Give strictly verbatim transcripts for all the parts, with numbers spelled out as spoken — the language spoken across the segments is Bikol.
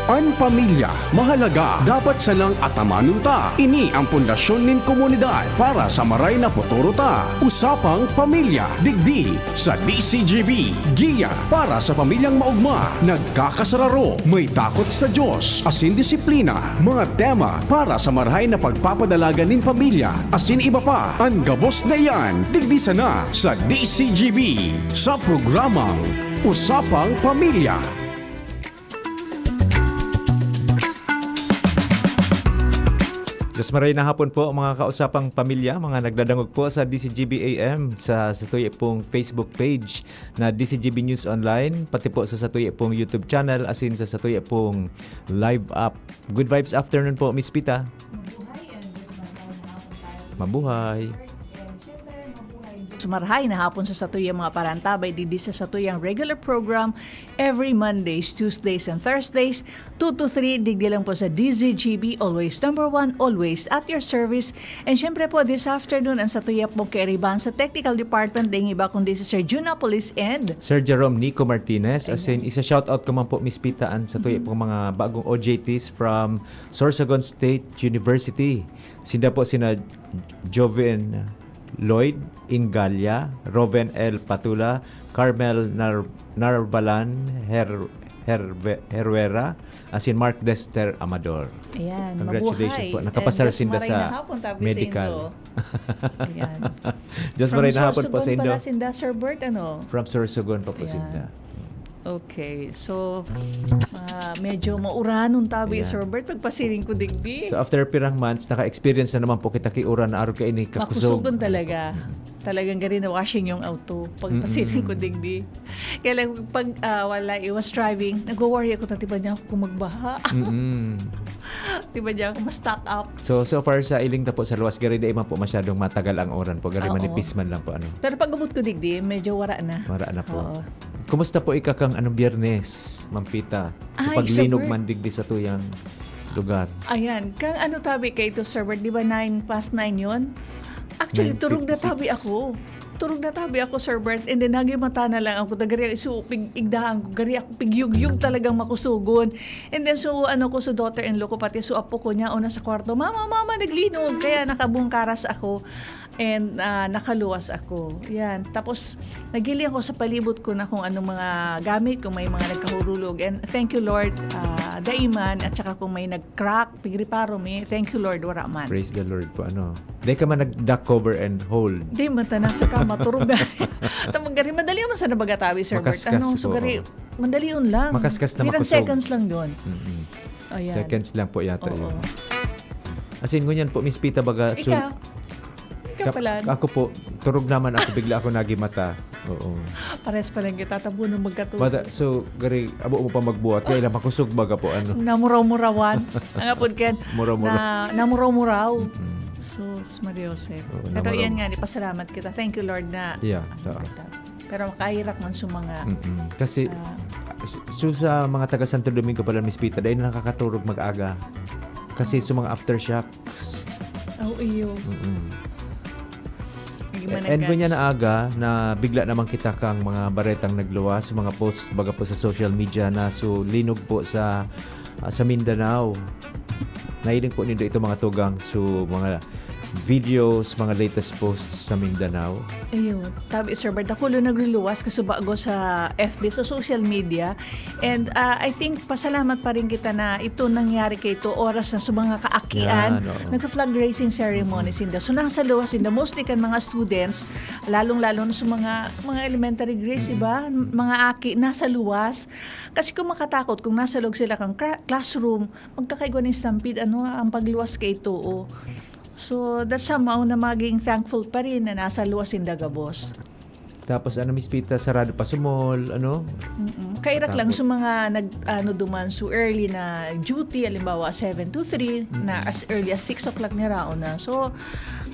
An pamilya mahalaga, dapat sanang atamanon ta. Ini ang pundasyon nin komunidad para sa maray na futuro ta. Usapang Pamilya, digdi sa D C G B. Giya para sa pamilyang maogma, nagkakasararo, may takot sa Diyos, asin disiplina. Mga tema para sa marahay na pagpapadalagan nin pamilya, asin iba pa. An gabos na iyan, digdi sana sa D C G B, sa programang Usapang Pamilya. Diyos maray na hapon po, mga kausapang pamilya, mga nagdadangog po sa D C G B A M, sa, sa tuya pong Facebook page na D C G B News Online, pati po sa, sa tuya pong YouTube channel, asin sa, sa tuya pong live app. Good vibes afternoon po, Miss Pita. Mabuhay and Diyos maray na hapon tayo. Mabuhay. And syempre, mabuhay and Diyos maray na hapon sa satuyang mga parantabay, digdi sa satuyang regular program every Mondays, Tuesdays, and Thursdays, two to three, digdi lang po sa D Z G B, always number one, always at your service. And syempre po, this afternoon, ang satuya pong kairibahan sa technical department, daing iba kundi si Sir Junapolis and Sir Jerome Nico Martinez, asin Ayan. isa-shoutout ko man po, Miss Pita, an satuya Mhm. pong mga bagong O J Ts from Sorsogon State University. Sinda po sina Joven Lloyd Ingalia, Roven L Patula, Carmel Nar-, Narbalan Her-, Herve-, Herrera, asin Mark Dexter Amador. Ayan, Congratulations mabuhay. po. Nakapasar And Diyos sinda maray sa na hapon, tabi sa medical. Indo. Ayan. Diyos From maray na hapon po Sorsogon sa Indo. pala sinda, Sir Bert, ano? From Sorsogon pa po Ayan. sinda. Okay. So, ah, medyo mauranon tabi, Ayan. Sir Bert, pagpasiring ko digdi. So, after pirang months, naka-experience na naman po kita ki uran na arog kaini kakusog. Makusugon talaga. Mm. Talagang gari na washing yung auto. Pagpasiring ko Mm-mm. digdi. Kaya lang, pag, ah, while I was driving, nagwo-worry ako, "Tatiba niya ako kung magbaha." Mm-mm. Tiba niya ako ma-stuck up. So, so far sa iling ta po sa luwas, gari di man po masyadong matagal ang uran po. Gari Oo. manipis man lang po, ano. Pero pag-abot ko digdi, medyo wara na. Wara na po. Oo. Kumusta po ika kang anong Biyernes, Ma'am Pita? Sa Ay, paglinug Sir Bert. man digdi sa tuyang lugar? Ayan. Kang ano tabi kay ito, Sir Bert? Di ba nine past nine yun? Actually, turog na tabi Nine fifty-six. ako. Turog na tabi ako, Sir Bert. And then, nagimata na lang ako. Gari, so, pig-, igdahan ko. Gari ako, pigyugyug talagang makusugon. And then, so, ano ko, so daughter-in-law ko, pati so apo ko niya, una sa kwarto, "Mama, mama, naglinog." Kaya nakabungkaras ako. And, ah, nakaluwas ako. Yan. Tapos, nagiling ako sa palibot ko na kung anong mga gamit, kung may mga nagkahurulog. And thank you, Lord, ah, dai man, at saka kung may nag-crack, pigriparo mi, thank you, Lord, wara man. Praise the Lord po. Ano? Di ka man nag-duck cover and hold? Di man, ta nasa kama, turog na. Tapos gari, madali man sa nabagatawi, Sir Bert. Makaskas Ano, po, so gari, oo. madali yun lang. Makaskas na Ilang makusog. seconds lang yun. Mm-mm. Ayan. Seconds lang po yata Oo. yun. As in, ngunyan po, Miss Pita, baga, so, Ikaw? Ikaw Ka-, pala. ako po, turog naman ako, bigla ako nagimata. Oo. Pares pa lang kita, tabo nung magkatulog. Bata, so, gari, abo mo pa magbuhat, kaya lang makusog baga po, ano. Namuraw-murawan. Ang apod kan, Muraw-muraw. na, namuraw-muraw. Mm-mm. Sus, Maria Jose. Oo, Pero namuraw. yan nga, ipasalamat kita. Thank you, Lord, na Yeah, ano oo. kita. Pero makahirak man sa mga, Mm-mm. Kasi, ah, s-, so sa mga taga Santo Domingo pala, Miss Pita, dahil nakakaturog mag-aga. Kasi sa mga aftershocks. Oh, iyo. Mm-mm. Hindi man And nagkatch. Ganyan na aga na bigla naman kita kang mga baretang nagluwas, mga posts baga po sa social media na so linog po sa, ah, sa Mindanao. Nahiling po nindo ito mga tugang, so mga videos, mga latest posts sa Mindanao. Ayun. Tabi, Sir Bert, dakulo nagluluwas kasubago sa F B, sa social media. And, ah, I think, pasalamat pa rin kita na ito nangyari kay ito, oras na sa mga kaakian, Yan, oo. nagka-flag raising ceremony Mm-hmm. sinda. So, nasa luwas sinda, mostly kan mga students, lalong-lalo na sa mga, mga elementary grades, Mm-hmm. iba, mga aki, nasa luwas. Kasi kung makatakot, kung nasa loob sila kang cra-, classroom, magkakaigwa ng stampede, ano, ang pagluwas kay ito, oh. So, that's somehow na maging thankful pa rin na nasa luwas sinda gabos. Tapos, ano, Miss Pita, sarado pa sa mall, ano? Mm-mm. Kairak lang Tapos sa mga nag-, ano, duman, so early na duty, halimbawa, seven to three, na Mm-mm. as early as six o'clock niraon na. So,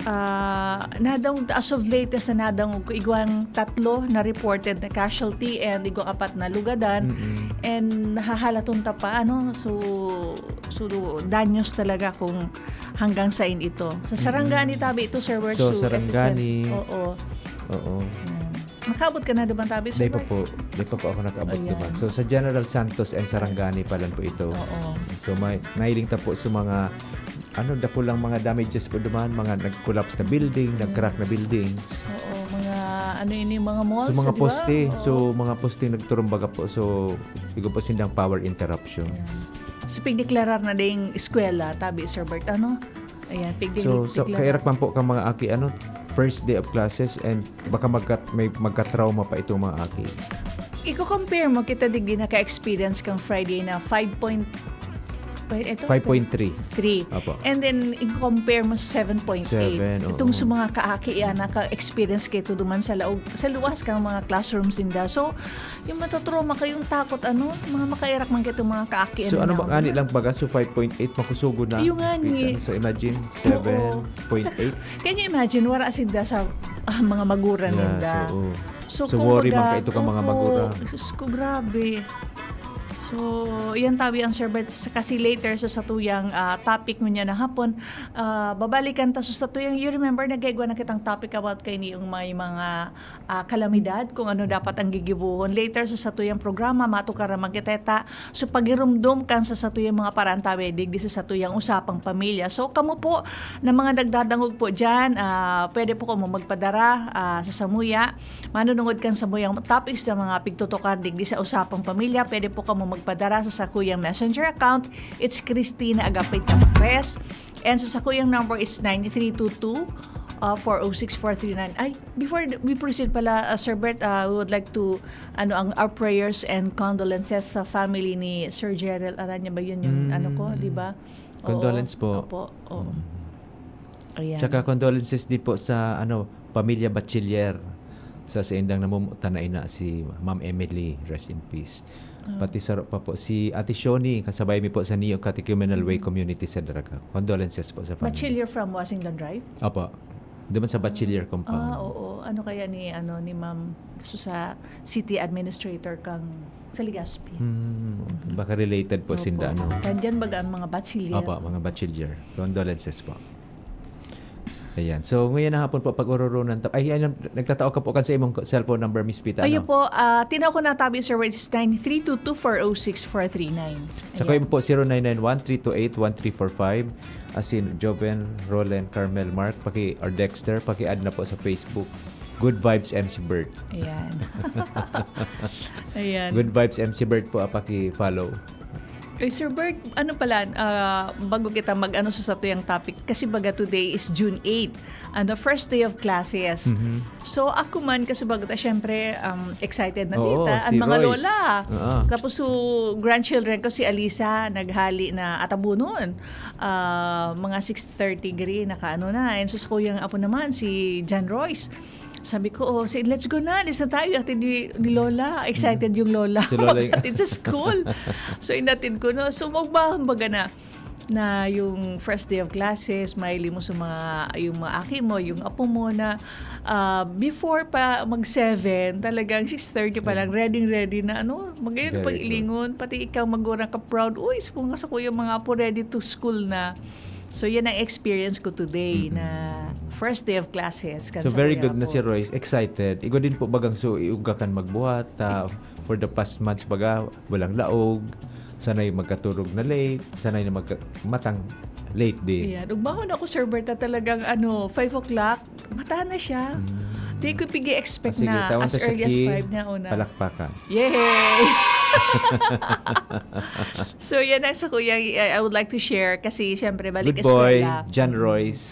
ah, nadang, as of latest na nadangog ko, igwang tatlo na reported na casualty and igwang apat na lugadan. Mm-mm. And nahahalaton ta pa, ano? So, so, danyos talaga kung hanggang sain ito. Sa Sarangani Mm-mm. tabi ito, Sir Word, So, so, Sarangani. epicent-, oo. Oo. Yan. Nakaabot ka na duman, tabi, Sir Dai pa Bert? po. Dai pa po ako nakaabot Ayan. duman. So, sa General Santos and Sarangani pa lang po ito. Oo. So, may, nahiling ta po sa mga, ano, dakulang mga damages po duman, mga nag-collapse na building, Mm. nag-crack na buildings. Oo, mga, ano ini, mga malls, So, mga di ba? poste. Oo. So, mga poste nagturumbaga po. So, igo po sindang power interruption. Ayan. So, pigdeklarar na ding eskwela, tabi, Sir Bert, ano? Ayan, pigde-, So, so, deklara. kairak man po ka mga aki, ano, first day of classes and baka magkat-, may magka-trauma pa itong mga aki. Iko-compare mo, kita digdi naka-experience kang Friday na five point, pa-, ito, Five point three. three. Opo. And then, i-compare mo sa seven point eight. Seven, oo. Itong sa mga kaaki yan, naka-experience kayo duman sa laog, sa luwas kang mga classrooms ninda. So, yung matotrauma kayong takot, ano, mga makairak man kayo itong mga kaaki So, ninda. ano ba, ngani lang baga? So, five point eight, makusugo na. Ayun nga ni. Hospital. So, imagine, Oo. seven point eight. Can you imagine, wara sinda sa, ah, mga maguran Yeah, ninda? so, oo. So, So, worry kumbaga, man kaito ka mga oo, magura. Diyos ko, grabe. So, yan tawi ang Sir Bert. Sa, kasi later sa satuyang, ah, topic ngunyan na hapon, ah, babalikan ta sa satuyang, you remember, nagkaigwa na kitang topic about kay ni yung may mga, ah, kalamidad, kung ano dapat ang gigibohon. Later sa satuyang programa, matukar na magkiteta. So, pagirumdom kan sa satuyang mga paraan tawi, digdi sa satuyang usapang pamilya. So, kamo po na mga nagdadangog po dyan, ah, pwede po kamo magpadara, ah, sa samuya. Manunungod kan samuyang topics sa mga pigtutukar digdi sa usapang pamilya, pwede po kamo magpadara sa sakuyang messenger account. It's Christina Agapit Tapres. And sa sakuyang number, it's nine three two two, uh, four oh six four three nine. Ay, before th-, we proceed pala, uh, Sir Bert, uh, we would like to, ano, ang, our prayers and condolences sa family ni Sir Gerald Aranya ba yun yung, Mm. ano ko, di ba? Oo. Condolence po. Opo, oo. Mm. Ayan. Tsaka condolences din po sa, ano, pamilya Bachiller sa saindang namumutan na ina, si Ma'am Emily, rest in peace. Ah. Pati saro pa po si Ate Shoni, kasabay mi po sa Neo Catechumenal Way Mm. Community sa Daraga. Condolences po sa family. Bachiller from Wasinglan Drive? Opo. Doon sa Bachiller Ah, compound. ah, oo. Ano kaya ni, ano, ni Ma'am, so sa city administrator kang sa Legazpi? Hmm, okay. Mm. Baka related po Opo. sinda, ano? Nandyan baga ang mga Bachiller? Opo, mga Bachiller. Condolences po. Ayan. So, ngayon na hapon po, pag-ororonan ta-, ay, ayan, nagtatao ka po kan sa imong cellphone number, Miss Pita, Ayun ano? po, ah, tinaw ko na tabi, Sir, which is nine three two two four oh six four three nine. Sa Ayan. Kuya po, zero nine nine one three two eight one three four five. As in, Joven, Roland, Carmel, Mark, paki, or Dexter, paki-add na po sa Facebook. Good Vibes M C Bert. Ayan. Ayan. Good Vibes M C Bert po, ah, paki-follow. Eh, Sir Bert, ano pala, ah, bago kita mag-ano sa satuyang topic, kasi baga today is June eight, and the first day of classes. Mhm. So, ako man, kasi bago ta, syempre, um, excited na Oo, dita, ang si mga Royce. lola. Oo. Tapos, so, grandchildren ko, si Alisa, naghali na atabunon. Ah, mga six thirty giri, nakaano na. And so, sa kuyang apo naman, si John Royce. Sabi ko, "Oh, si-, let's go na, alis na tayo." Ate ni, ni Lola, excited yung Lola. Si Lola yung Maghatid sa school. So, inatid ko, no? So, magbahan baga na, na yung first day of classes, mahiling mo sa mga, yung mga aki mo, yung apo mo na, ah, before pa mag seven, talagang six thirty pa lang, Mm. ready, ready na, ano, magayon Very pag good. ilingon, pati ikaw magurang ka proud, "Uy, sa mga, sa kuya, mga apo, ready to school na." So, yan ang experience ko today Mm-mm. na first day of classes kan So, sa very kuya good na apo. si Royce. Excited. Igo din po bagang so, iuga kan magbuhat, ah, for the past months baga, walang laog. Sanay magkaturog na late. Sanay na magka-, matang late din. Ayan. Ugmahon ako, Sir Bert, na talagang, ano, five o'clock, mata na siya. Mm. Di ko pigi-expect Ah, sige, na tawan as ta siya early as ki five na una. palakpakan. Yay! So, yan ang sa kuya, I, I would like to share kasi, siyempre, balik Good boy, eskwela. John Mm. Royce.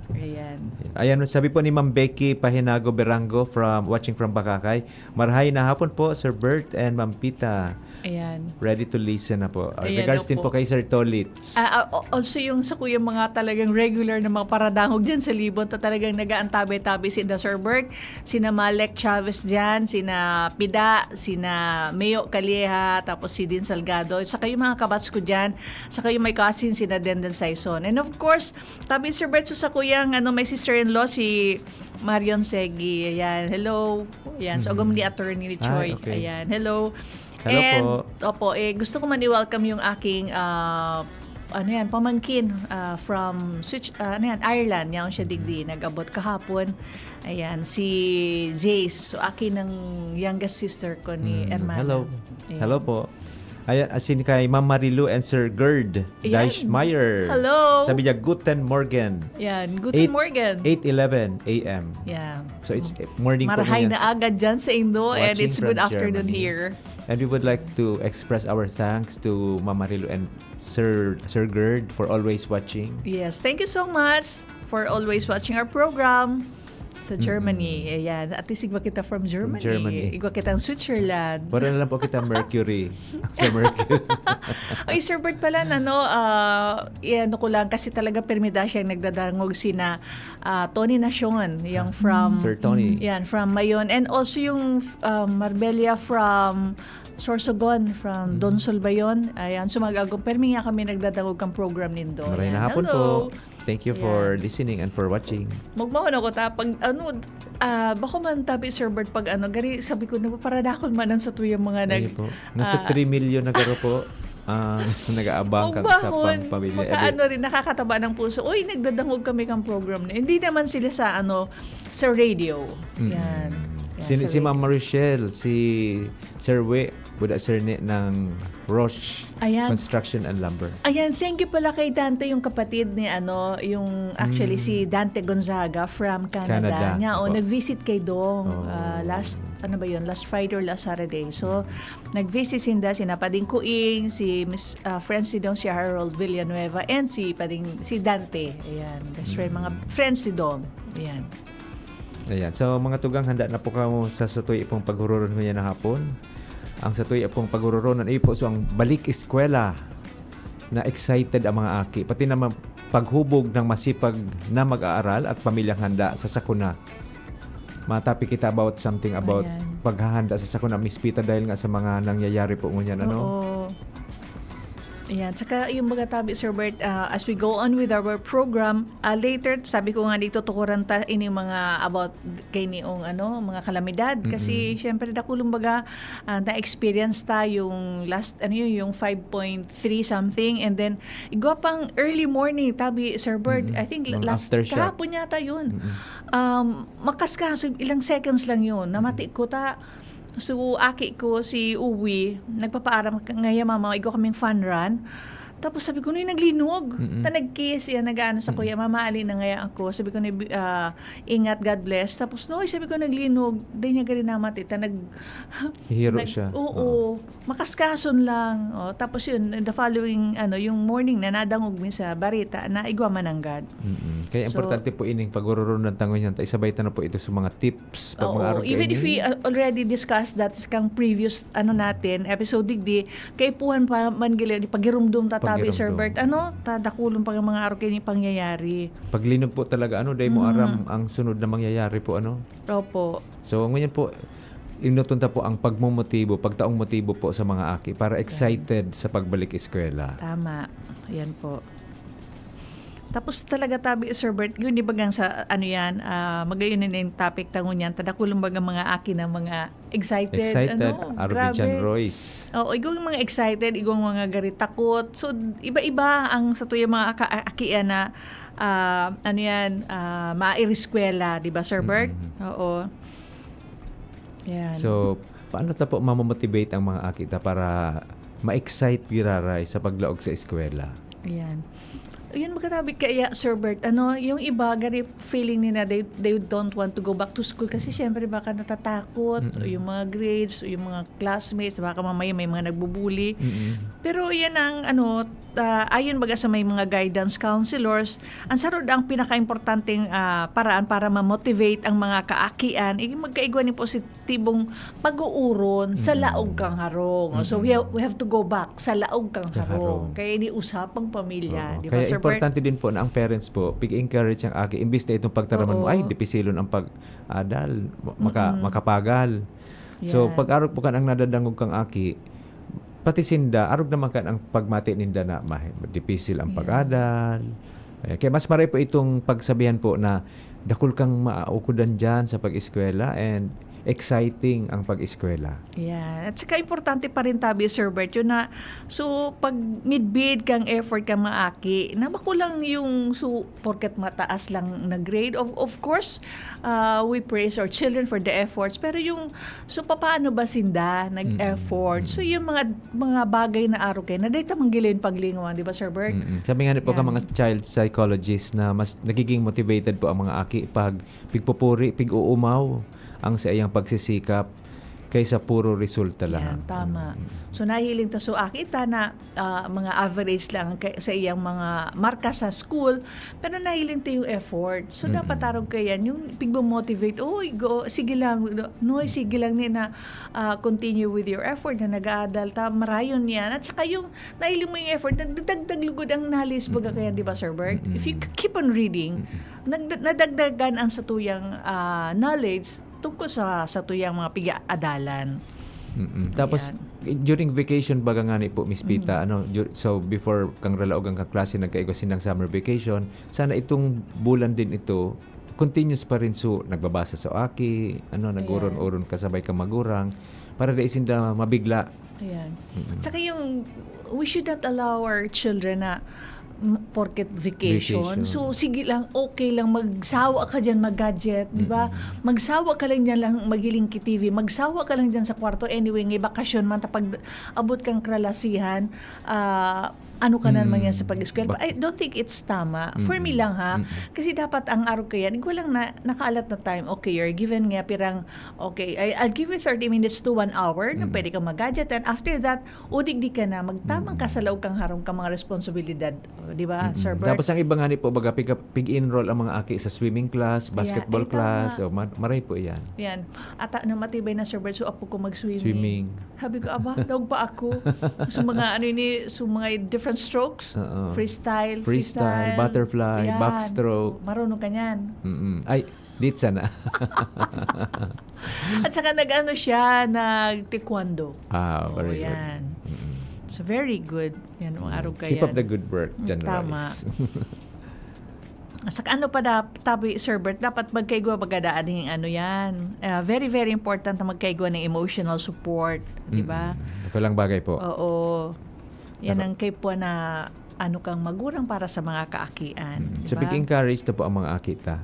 Ayan. Ayan, sabi po ni Ma'am Becky Pahinago Berango from, watching from Bacacay, "Marahay na hapon po, Sir Bert and Ma'am Pita." Ayan. Ready to listen na po. Uh, Ayan regards daw din po. po kay Sir Tolits. Ah, ah, o-, also yung sa kuya mga talagang regular na mga paradangog dyan sa Libon, ta talagang nag-aantabay-tabay si Sir Bert, sina Malek Chavez dyan, sina Pida, sina Meo Calleja, tapos si Din Salgado, saka yung mga kabats ko dyan, saka yung may cousin, sina Denden Saison. And of course, tabi Sir Bert, so sa kuyang, ano, may sister-in-law, si Marion Segi. Ayan, hello. Ayan, so, Mhm. agom ni Attorney Choi. Ay, okay. Ayan, hello. Hello And, po. opo, eh, gusto ko man i-welcome yung aking, ah, ano yan, pamangkin, ah, from Switch, ah, ano yan, Ireland. Yan siya digdi, nag-abot kahapon. Ayan, si Jace. So, aki ng youngest sister ko ni Mm, Hermana. hello. Ayan. Hello po. Ayan, as in kay Ma'am Marilu and Sir Gerd Ayan. Deichmeier. Hello. Sabi niya, "Guten Morgen." Yan, Guten Eight, Morgen. eight eleven A M. Yeah. So, it's, eh, morning po Marahay ngayon. na agad dyan sa Indo, and Watching it's good from afternoon Germany. here. And we would like to express our thanks to Ma'am Marilu and Sir, Sir Gerd for always watching. Yes, thank you so much for always watching our program sa Germany. Mm-mm. Ayan, at least igwa kita from From Germany. Germany. Igwa kitang Switzerland. Wala na lang po kita Mercury. Sa Mercury. Ay, Sir Bert pala, ano, ah, i-ano ko lang, kasi talaga permida siyang nagdadangog sina, ah, Tony Nacion, yung from Sir Tony. Yan, from Mayon. And also yung, um, Marbella from Sorsogon, from Mm. Donsol ba yun? Ayan, sumagago. Permi nga kami nagdadangog kang program nindo. Maray Ayan. na hapon Hello. po. Thank you for Ayan. listening and for watching. Magmahon ako ta, pag ano, ah, bako man tabi, Sir Bert, pag ano, gari, sabi ko, "Nagpaparadakol man ang satuyang mga nag-, Ayun po. Nasa ah, three million na garo po, ah, nag-aabang kang sa Magbahon, pang-, pamilya. Maka-, Every ano rin, nakakataba ng puso. Uy, nagdadangog kami kang program na." Hindi naman sila sa ano, sa radio. Mm-mm. Yan. Yan, Si, sa si Ma'am radio. Marichelle, si Sir We, buda Sir Ne ng Roche Ayan. Construction and Lumber. Ayan, thank you pala kay Dante, yung kapatid ni ano, yung actually Mm. si Dante Gonzaga from Canada. Canada, Niya, oh, opo. nag-visit kay Dong, Oh. ah, last, ano ba yun, last Friday or last Saturday. So, Mm. nag-visit sinda, sina Pading Kuing, si Miss, ah, friends ni Dong, si Harold Villanueva, and si Pading, si Dante. Ayan, best friend, mga Mm. friends ni Dong. Ayan. Ayan. So, mga tugang, handa na po kamo sa satuya pong paghururon ngunyan na hapon. Ang satuya pong paghururon, ano po, so ang balik eskwela na excited ang mga aki. Pati naman paghubog ng masipag na mag-aaral at pamilyang handa sa sakuna. Matapi kita about something about Ayan. paghahanda sa sakuna, Miss Pita, dahil nga sa mga nangyayari po ngunyan, ano? Oo. Ayan. Tsaka yung mga tabi, Sir Bert, ah, as we go on with our program, ah, later, sabi ko nga dito, tukuran ta ini mga about kay niong, ano, mga kalamidad. Kasi, Mm-mm. syempre, dakulong baga, ah, na-experience ta yung last, ano yun, yung five point three something. And then, igwa pang early morning, tabi, Sir Bert, Mm-mm. I think Mga last, aftershock. kahapon yata yun. Mm-mm. Um, makaskaso, ilang seconds lang yun. Namati Mm-mm. ko ta, So, aki ko, si Uwi, nagpapaaram ka, "Ngaya, mama, igwa kaming fun run." Tapos sabi ko, "Noy, naglinog." Mm-mm. Ta nag-kiss, yan, nag-aano sa Mm-mm. kuya, "Mama, ali na ngaya ako." Sabi ko, "Ni-, ah, ingat, God bless." Tapos, "Noy," sabi ko, "naglinog." Di niya gari namati, ta nag-, Hihiro nag-, siya. oo, Oo. makaskason lang. Oh, tapos yun, the following, ano, yung morning na nadangog mi sa barita na igwa mananggad. Mm-mm. Kaya So, importante po ining pagururundan tango niyan, ta isabay ta na po ito sa mga tip Pag Oo, mga araw even if kaini. we, uh, already discussed that sa kang previous, ano natin, episode digdi, kaipuhan pa man gila, di pagirumdom ta tabi, Sir Pagirumdom. Bert. Ano, ta dakulon pa ang mga araw kaini pangyayari. Paglinog po talaga, ano, dahil mo Mm. aram ang sunod na mangyayari po, ano? Opo. So, ngayon po, inuton ta po ang pagmomotibo, pagtaong motibo po sa mga aki para Yan. excited sa pagbalik eskwela. Tama. Yan po. Tapos talaga tabi, Sir Bert, yun, di ba, gang sa, ano yan, ah, magayon na yung topic ta ngunyan, ta dakulon baga mga aki na mga excited, Excited, ano, Arvin grabe. Chan Royce. Oo, igwang mga excited, igwang mga gari takot. So, iba-iba ang sa tuya mga aka-, akian na, ah, ano yan, ah, mairiskwela, di ba, Sir Bert? Mm-mm. Oo. Yan. So, paano ta po mamomotivate ang mga aki ta para ma-excite giraray sa paglaog sa eskwela? Yan. Yun, magkatabi kaya, Sir Bert, ano, yung iba, gari feeling nila, they, they don't want to go back to school kasi syempre baka natatakot, Mm-mm. o yung mga grades, o yung mga classmates, baka mamaya may mga nagbubuli. Mm-mm. Pero yan ang, ano, ah, ayon baga sa may mga guidance counselors, ang sarod ang pinakaimportanteng, ah, paraan para ma-motivate ang mga kaakian, eh, magkaigwa ni positibong pag-uuron sa Mm. laog kang harong. So, we Mm. have, we have to go back sa laog kang Sa harong. harong. Kaya ini usapang pamilya, Oo. di ba, Kaya Sir Bert? importante din po na ang parents po, pig-encourage ang aki, imbis na itong pagtaraman mo, Oo. "Ay, dipisilon ang pag-adal, ma-, maka-, Mm-mm. makapagal." So, Yan. pag-arog po kan ang nadadangog kang aki, pati sinda, arog naman kan ang pagmati ninda na mah-, dipisil ang Yan. pag-adal. Eh, kaya mas maray po itong pagsabihan po na dakul kang maaukodan diyan sa pag-eskwela and exciting ang pag-eskwela. Yan. At saka importante pa rin tabi, Sir Bert, yun na, so, pag midbid kang effort kang mga aki, na makulang yung, so, porket mataas lang na grade. Of, of course, uh, we praise our children for the efforts. Pero yung, so, papaano ba sinda nag-effort? So, yung mga, mga bagay na araw kayo, na dahil tamang gilin paglingawan, di ba, Sir Bert? Mm-mm. Sabi nga po ka Yan. Mga child psychologist na mas nagiging motivated po ang mga aki pag pigpupuri, pig-uumaw ang sa iyang pagsisikap kaysa puro resulta lang. Yan, tama. Mm. So, nahiling ta, so, aki ta na ah, mga average lang kay, sa iyang mga marka sa school, pero nahiling ta yung effort. So, Mm-mm. dapat arog kayan, yung pigmo-motivate, "Uy, go, sige lang, no, sige lang ni na ah, continue with your effort na nag-aadal ta, marayon yan." At saka yung nahiling mo yung effort, nagdadagdag lugod ang knowledge, baga Mm-mm. kaya, di ba, Sir Bert? If you Mm-mm. keep on reading, Mm-mm. nagda- nadagdagan ang satuyang ah, knowledge tungkol sa satuyang mga pig-aadalan. Mm-mm. Tapos, Yan. i- during vacation, baga nga ni po, Miss Pita, Mm. ano, dur- so before kang ralaog ang kaklase, nagkaigwa sinang summer vacation, sana itong bulan din ito, continuous pa rin. So, nagbabasa sa aki, ano, Ayan. nag-uron-uron kasabay ka magurang, para di sinda mabigla. Ayan. Mm-mm. Tsaka yung, we should not allow our children na mm, porket vacation. Vacation. So, sige lang, okay lang, magsawa ka dyan mag-gadget, di ba? Mm-mm. Magsawa ka lang dyan lang maghiling ki T V, magsawa ka lang dyan sa kwarto. Anyway, ngay bakasyon man, ta pag abot kang kralasihan, ah, ano ka na naman yan sa Mm. pag-eskwela. Bak- I don't think it's tama. For me Mm-mm. lang ha, Mm-mm. kasi dapat ang araw kayan, igwa lang na nakaalat na time. Okay, you're given nga pirang, okay, I, I'll give you thirty minutes to one hour na Mm. pwede kang mag-gadget. And after that, o digdi ka na, magtamang ka Mm. sa laog kang harong ka mga responsibilidad. O, di ba, Mm-mm. Sir Bert? Tapos ang iba nga ni po, baga, pig-, pig-enroll ang mga aki sa swimming class, Yeah, basketball ay, class, tama. O, mar- maray po iyan. Yan. Ata na matibay na, Sir Bert, so apo ko mag-swimming. Swimming. Sabi ko, "Aba, daog pa ako." So, mga ano ini, so, mga different strokes. Oo. Freestyle, Freestyle, butterfly, Yan. Backstroke. Marunong ka niyan. Mm-mm. Ay, dit sana. At saka nag-ano siya, nag-taekwondo. Ah, Oo, very good. Yan. Mm-mm. So, very good. Yan, mga arog ka Keep up yan. The good work, Jan Tama. Royce. Sa ano pa da, tabi, Sir Bert, dapat magkaigwa baga daan yung ano yan. Ah, very, very important na magkaigwa ng emotional support, di ba? Mm-mm. Ako lang bagay po. Oo. Yan Dapat ang kay po na ano kang magurang para sa mga kaakian, Mm. di So, ba? pig-encourage ta po ang mga aki ta.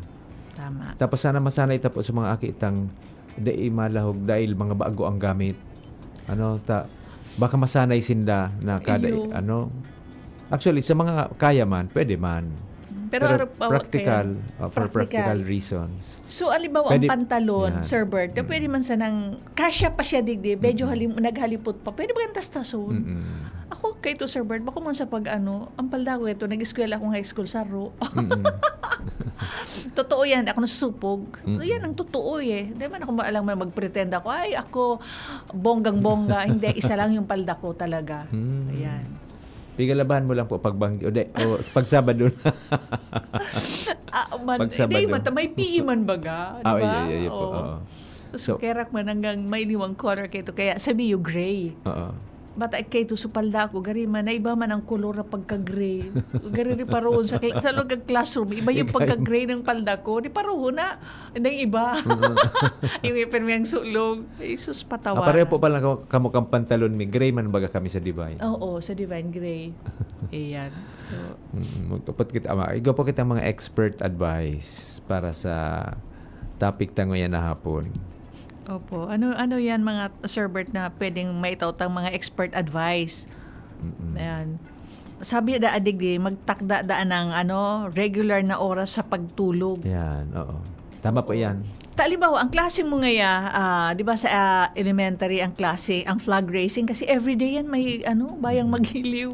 Tama. Tapos sana masanay ta po sa mga aki tang dai malahog dahil mga bago ang gamit. Ano, ta, baka masanay sinda na kada, Iyo. ano, actually, sa mga kaya man, pwede man. Pero Pero araw pa, practical, kaya, uh, for practical. Practical reasons. So, alibawa, Pwede- ang pantalon, Yan. Sir Bert, na Mm. pwede man sanang, kasya pa siya digdi, medyo Mm. halim-, naghalipot pa, pwede ba yung tas-tason? Mm-mm. Ako, kay to, Sir Bert, bako man sa pag-ano, ang palda ko ito, nag-eskwela akong high school sa Ro. Mm-mm. Totoo yan, ako nasusupog. Mm-mm. Yan ang totoo eh. Di man ako maalang man mag-pretend ako, "Ay, ako, bonggang-bongga." Hindi, isa lang yung palda ko talaga. Mm. Ayan. Pigalabahan mo lang po pag banggi, o di, o pag Sabado na. Ah, man, Pag Sabado. Hindi, man, may P E man baga, di Ah, ba? iya, iya, iya po. Oo. Oo. So, So, kerak man hanggang may iniwang color kayo. Kaya sabi yung gray. Oo. Bata kayo to sa palda ko, gari man, na iba man ang kolor na pagka-gray. Gari rin paroon sa, cla- sa loob ng classroom. Iba yung Iba yung pagka-gray ng palda ko. Di paroon na, na yung iba. Oo. Yung ipin mo yung sulog. Jesus, Ah, patawa. pareho po pala ka- kamo kang pantalon mi. Gray man baga kami sa Divine. Oo, sa Divine Gray. Ayan. So, Mm, magkapot kita, ama. Igo po kita mga expert advice para sa topic ta ngayon na hapon. Opo. Ano ano yan, mga Sir Bert, na pwedeng maitaw tang mga expert advice? Mm-mm. Ayan. Sabi da adig di, magtakda da ng ano, regular na oras sa pagtulog. Yan, oo. Tama po Oo. Yan. Ta, halimbawa, ang klase mo ngaya, ah, di ba sa ah, elementary, ang klase, ang flag raising, kasi everyday yan may ano, bayang Mm. maghiliw,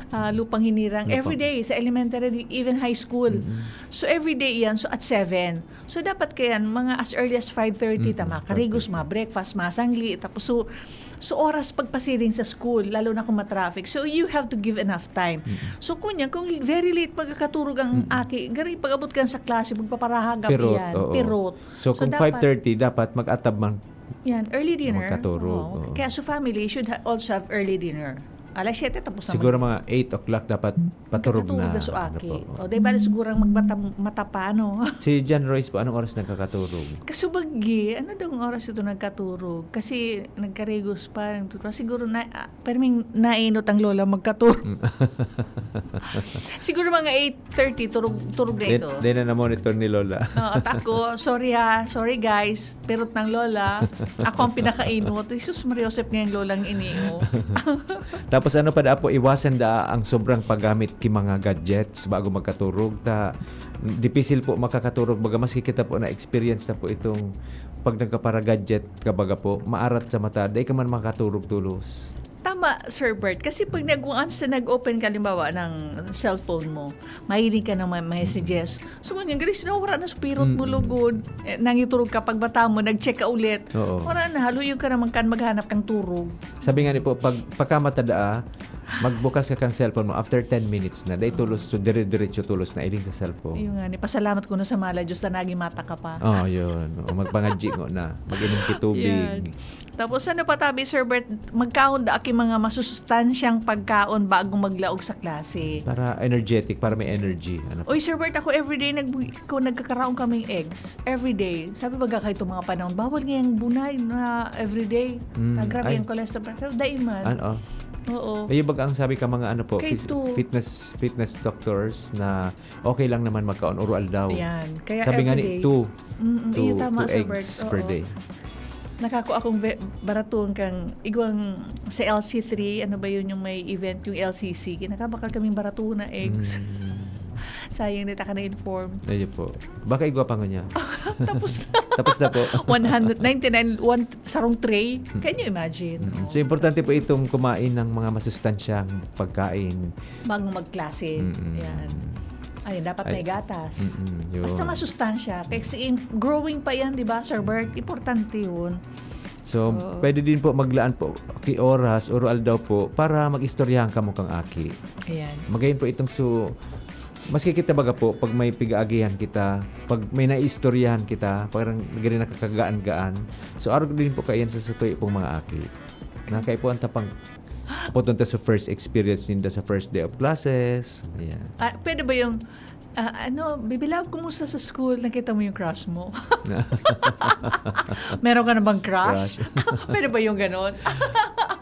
ah, lupang hinirang. Lupang. Everyday, sa elementary, even high school. Mm-mm. So, everyday yan. So, at seven. So, dapat kayan, mga as early as five thirty, Mm-mm, tama, karigo, five thirty. Mga breakfast, mga sangli. Tapos, so, so oras pagpasiring sa school, lalo na kung ma-traffic. So, you have to give enough time. Mm-mm. So, kunya, kung very late magkakaturog ang Mm-mm. aki, gari, pag-abot ka sa klase, magpaparahagap Pirot, yan. Oo. Pirot. So, So, kung dapat five thirty, dapat mag-atab man. Yan, early dinner. Magkaturog, Oo. Oo. Kaya so family should ha- also have early dinner. Alas siyete tapos na Siguro mag- mga eight o'clock dapat paturog Magkakatulog na. na so Ano aki. po? O, di bali siguro ang magbata, mata pa, ano? Si John Royce po, anong oras nagkakaturog? Kasubagi, ano daw ang oras ito nagkaturog? Kasi nagkarigos pa, nagtuturo. Siguro na, ah, perming nainot ang lola magkaturog. Siguro mga eight thirty, turog, turog na Then, ito. then na monitor ni Lola. No, at ako, sorry ha, sorry guys, pirot ng lola. Ako ang pinakainot. Jesus Maria Joseph ngayong lolang ini, oh. Tapos ano pa da po, iwasan da ang sobrang paggamit ki mga gadgets bago magkaturog. Ta, dipisil po makakaturog. Baga maski kita po na experience na po itong pag nagkapara-gadget ka baga po, maarat sa mata, dai ka man makaturog tulos. Tama, Sir Bert. Kasi pag nag once na nag-open ka, halimbawa, ng cellphone mo, mahiling ka ng mga messages. So, ngunyan, galis na, wala na sa pirot mo, Mm-mm. lugod. Eh, nangiturog ka, pagbata mo, nag-check ka ulit. Oo. Wala na, haluyog ka naman kan maghanap kang turog. Sabi nga ni po, pag pagkamata daa, magbukas ka kang cellphone mo after ten minutes na. Dai tulos, so dire-diretso tulos na iling sa cellphone. Yung nga, ni pasalamat ko na sa mala Diyos na naging mata ka pa. Oh, yun. O, magpangadji ngo na. Mag-inom ki tubig. Yan. Tapos ano pa tabi, Sir Bert, magkaon da aki mga masusustansyang pagkaon bago maglaog sa klase. Para energetic, para may energy. Ano po? Oy, Sir Bert, ako everyday nag ko nagkakaraon kaming eggs. Everyday. Sabi baga kayo itong mga panahon, bawal ngayang bunay na everyday. Mm, Ah, grabe ay. Ang cholesterol. Pero dai man. Ano? Oo. Ayun baga ang sabi ka mga ano po, Kay fis- two. fitness fitness doctors na okay lang naman magkaon oro aldaw. Yan. Kaya Sabi nga everyday. ni two, Mm, two, iyo, tama, two Sir eggs Bert. per Oo. day. Nakako akong ve- baraton kang igwang sa L C three, ano ba yun yung may event, yung L C C. Kinakabakal kaming baraton na eggs. Mm. Sayang na taka na-inform. Ayun po. Baka igwa pa nga niya. Tapos na. Tapos na po. One hundred ninety-nine, one, sarong tray. Can you imagine? Mm. So, importante po itong kumain ng mga masustansyang pagkain. Bago magklase. Mm-mm. Yan. Ayun, dapat Ay. May gatas. Mm-mm, yun. Basta masustansya. Kasi in- growing pa yan, di ba, Sir Bert? Importante yun. So, Oo. Pwede din po maglaan po ki oras, oro aldaw po, para mag-istoryahan kamo kang aki. Ayan. Magayon po itong su... Maski kita baga po, pag may pigaagihan kita, pag may naistoryahan kita, parang gani nakakagaan-gaan. So, arog din po kaiyan sa satuyo pong mga aki. Nakaipuan ta pang pupunta sa first experience ninda sa first day of classes. Ayan. Ah, pwede ba yung, ah, ano, Bibilab, kumusta sa school? Nakita mo yung crush mo? Meron ka na bang crush? Pwede ba yung ganon?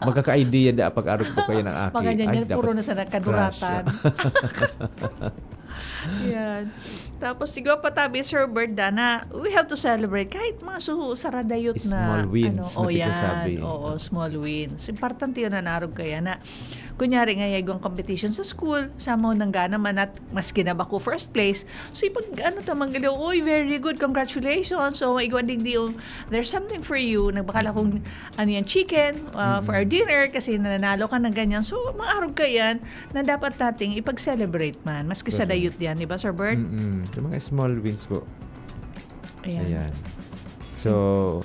Magkaka-idea da pag arog po kayo ng aki. Mga ganyan Ay, yan, puro dapat na sa nagkaduratan. crush. Yan. Tapos, siguro pa tabi, Sir Bert, da, na we have to celebrate kahit mga su saradayot na Small wins ano, na oh, yan. pagsasabi. Oo, small wins. Importante yun na narog kaya na. Kunyari nga, igwang competition sa school, sama nang gana man at mas kinaba ko first place. So, ipag, ano ta, manggalo, "Uy, very good, congratulations." So, igwa digdi yung, "There's something for you." Nagbakal akong, ano yan, chicken uh, for our dinner kasi nananalo ka ng ganyan. So, maarog ka yan na dapat nating ipag-celebrate man. Maski sa Correct. dayot yan, di ba, Sir Bert? Mm-mm. Yung mga small wins po. Ayan. Ayan. So,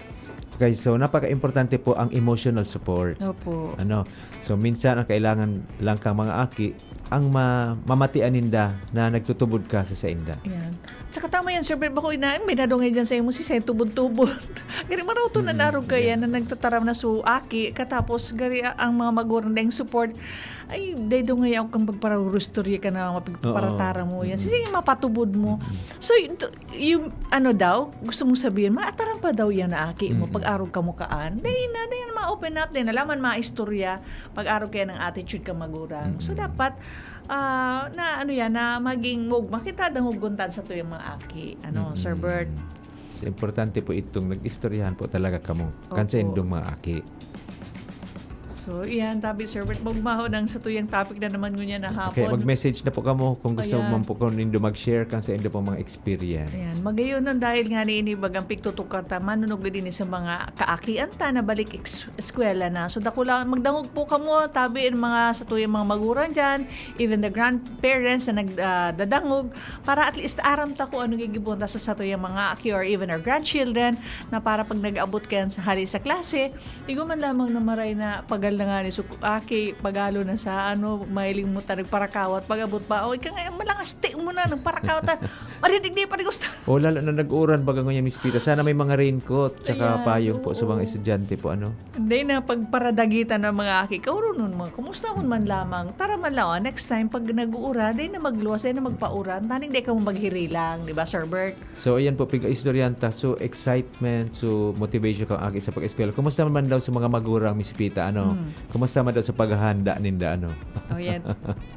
okay, so napaka-importante po ang emotional support. Opo. Ano? So, minsan ang kailangan lang kang mga aki, ang ma- mamatian ninda na nagtutubod ka sa sainda. Ayan. Tsaka tama yan, Sir Bert. Bako ina, may nadungay dyan sa imo, si Sen Tubod-Tubod. Gani maroto na Mm, narog kaya yeah. na nagtataram na so aki, katapos gari a- ang mga magurang dahil support, ay, day dungay ako kang pagpararustorya ka na mapagparatara mo yan. Mm. Sige, mapatubod mo. So, yung, yung, ano daw, gusto mong sabihin, maataram pa daw yan na aki mo, Mm. pag-arog ka mo kaan. Day na, day na ma-open up, day na laman ma-istorya, pag-arog kaya ng attitude ka magurang. So, Mm. dapat, ah, na ano yan, na maging ngog, makita dangog guntan sa tuyang mga aki. Ano, Sir Mm. Bert? So, importante po itong nag-istoryahan po talaga kamo kan sa Opo. indong mga aki. So, iyan, tabi, Sir Bert, magmaho nang sa tuyang topic na naman ngunyan na hapon. Okay, mag-message na po kamo kung gusto Ayan. man po kung nindo mag-share kan sa indo pong mga experience. Ayan, magayon ang dahil nga ni ini bagang pigtutukan ta, manunog din sa mga kaakian ta na balik eks- eskwela na. So, dakula, magdangog po kamo, tabi ang mga sa tuyang mga magurang dyan, even the grandparents na nagdadangog, para at least aram ta kung ano gigibuhan ta sa satuyang mga aki or even our grandchildren, na para pag nag-abot kayan sa hali sa klase, igo man lamang na maray na pag Alangan, so, aki, pagalo na sa ano, mahiling mo ta nagparakawat, pag-abot pa, "Oy, ka nga, malangas, ti mo na, nagparakawat ta." Marinig di pa, di gusto. O, lalo na nag-uuran, baga ngunyan, Miss Pita. Sana may mga raincoat, tsaka Ayan, payong po sa mga oo. estudyante po, ano? Hindi na pagparadagitan ng mga aki. Kaurunon mo, kumusta man lamang? Tara man lang, oh, next time, pag nag-uuran, di na magluwas, di na magpauran. Taning di ka mo maghirilang, di ba, Sir Bert? So, ayan po, piga-istoryahan ta. So, excitement, so, motivation kang aki sa pag-eskwela. Kumusta naman daw sa mga magurang, Miss Pita? Ano? Hmm. Kumusta naman daw sa paghahanda ninda? Ano? Oh, yan.